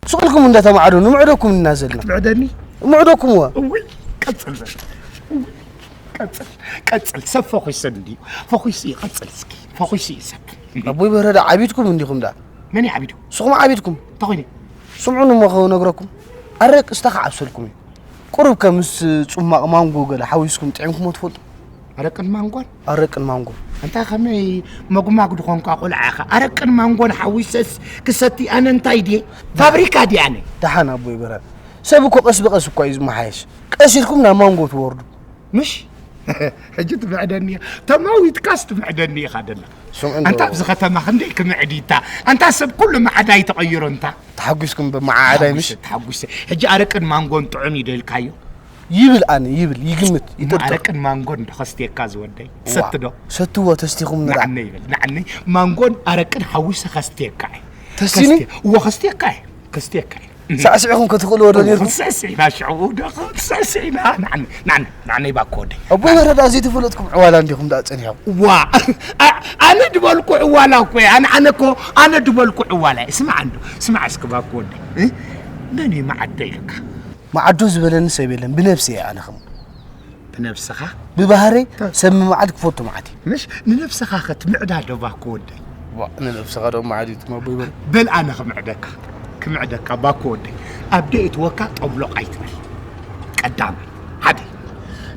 ስቕ ኢልኩም እንዳተማዕዱ ንምዕደኩም እና ዘለና። ምዕደኒ? ምዕደኩም እወ። እውይ፣ ቀጽል በል። እውይ፣ ቀጽል፣ ቀጽል። ሰብ ፈኹሰ እንድዩ። ፈኹሱ ይቐጽል እስኪ። ፈኹሱ ይሰብ። ኣቦይ በረዳ ዓቢድኩም እንዲኹም ዳ? መን እዩ ዓቢዱ? ንስኹም ዓቢድኩም። እንታይ ኮይኑ? ስምዑኒ እሞ ክነግረኩም። ኣረቂ እስተ ክዓብሰልኩም እዩ። ቁሩብ ከ ምስ ጽማቕ ማንጎ ገለ ሓዊስኩም ጥዒምኩሞ ትፈልጡ? ኣረቅን ማንጎን? ኣረቅን ማንጎን። ኣንታ ከመይ መጉማግ ድኾንካ ቆልዓ ኢኻ። ኣረቅን ማንጎን ሓዊሰስ ክሰቲ ኣነ እንታይ ድየ? ፋብሪካ ድየ ኣነ? ደሓን ኣቦይ በረዳ። ሰብ እኮ ቀስ ብቐስ እኳ እዩ ዝመሓየሽ። ቀስ ኢልኩም ናብ ማንጎ ትወርዱ። ምሽ? ሕጂ ትምዕደኒ እያ። ተማዊትካስ ትምዕደኒ ኢኻ ደላ። ስምዑ እንዶ። ኣንታ ኣብዚ ከተማ ክንደይ ክምዕድ ኢታ? ኣንታ ሰብ ኩሉ መዓዳይ ተቐይሩ እንታ? ተሓጒስኩም ብመዓዳይ ምሽ? ተሓጒሰ፣ ተሓጒሰ። ሕጂ ኣረቅን ማንጎን ጥዑም እዩ ዶ ኢልካዮ? ይብል ኣነ ይብል ይግምት እሞ ይጥርጥር። ኣረቅን ማንጎን ዶ ከስትየካ ዝወደይ? ትሰቲ ዶ? ሰትዎ ተስቲኹም ንራ። ንዓነይ ይብል ንዓነይ ማንጎን ኣረቅን ሓዊሰ ከስትየካ እየ። ተስቲኒ? ከስትየ- እወ ከስትየካ እየ ከስትየካ እየ። ሳዕስዕኹም ክትኽእልዎ ዶ ነርኩም? ክስዕስዕና ሽዑ ዶ ክስዕስዕና ንዓነይ ንዓነይ ንዓነይ ባኮ ወደይ። ኣቦይ በረዳ ዘይተፈለጥኩም ዕዋላ እንዲኹም ደኣ ጸኒሖም። ዋ ኣ- ኣነ ድበልኩ ዕዋላ እኮ እየ። ኣነ ኣነ እኮ ኣነ ድበልኩ ዕዋላ እየ። ስማዕ እንዶ ስማዕ እስኪ ባኮ ወደይ። እ? መን እዩ መዓዶ ኢልካ? መዓዶ ዝበለኒ ሰብ የለን ብነብሲ እየ ኣነ ከም ብነብስኻ ብባህረይ ሰብ ምምዓድ ክፈቱ መዓት እዩ። ምሽ ንነብስኻ ከ ትምዕዳ ዶ ባኮ ወደይ? ዋ ንነብስኻ ዶ መዓድ እዩ ትማቦ ይበል። በል ኣነ ክምዕደካ ክምዕደካ ባኮ ወደይ ኣብ ደይትወካ ጠብሎቕ ኣይትበል። ቀዳማይ ሓደ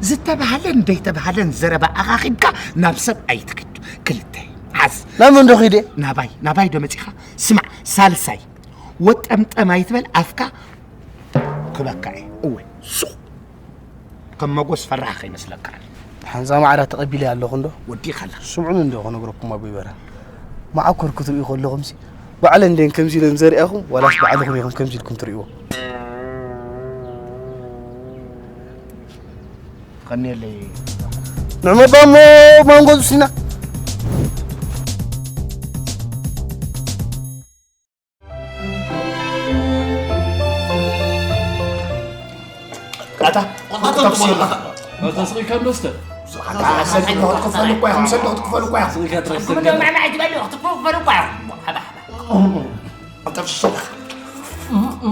ዝተባህለን ዘይተባህለን ዘረባ ኣኻኺብካ ናብ ሰብ ኣይትክድ። ክልተ ሓዝ ናብ መን ዶ ኺደ? ናባይ ናባይ ዶ መጺኻ? ስማዕ ሳልሳይ ወጠምጠም ኣይትበል ኣፍካ ክበካ እየ እወ ሱቕ ከም መጎስ ፈራህ ከይመስለካ ሓንዛ ማዕዳ ተቐቢለ ኣለኹ እንዶ ወዲኻላ ስምዑኒ እንዶ ክነግረኩም ኣቦይ በራ መዓኮር ክትርእዩ ከለኹምሲ ባዕለን ደን ከምዚ ኢለን ዘርእያኹም ዋላስ ባዕልኹም ኢኹም ከምዚ ኢልኩም ትርእይዎ ቀኒየለይ ንዕመባ እሞ ማንጎ ዙሲና ኣታ ኣታ ተስኢልካ ተስኢልካ እንዶ እስተ ኣታ ሰልዲ ክትክፈሉ እኮ ኢኹም ሰልዲ ክትክፈሉ እኮ ኢኹም ስኢልካ ጥራይ ሰልዲ ምንድነው ማዕማዕ ትበልዑ ክትክፈሉ ክትክፈሉ እኮ ኢኹም ሓባ ሓባ ተፍስስ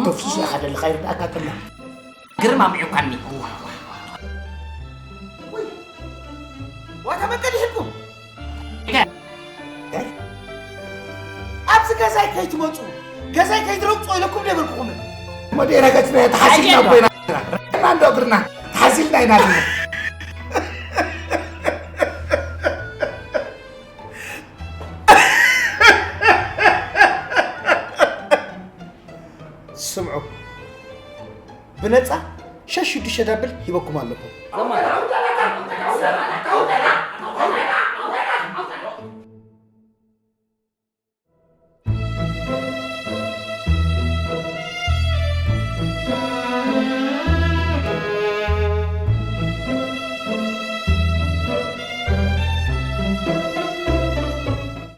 ተፍስስ ሓደ ልኻ ይርዳእካ ከላ ግርማ ምዕኳኒ ዋታ መቀድ ይሕልኩም ኣብዚ ገዛይ ከይትመፁ ገዛይ ከይትረግፁ ኢለኩም ደበልኩኹምን መደረ ገፅና ተሓሲልና ኮይና ና እንዶ እግርና ተሓሲልና ኢና ልና ስምዑ ብነፃ ሸሽ ሽዱሽተ ዳብል ሂበኩም ኣለኹ።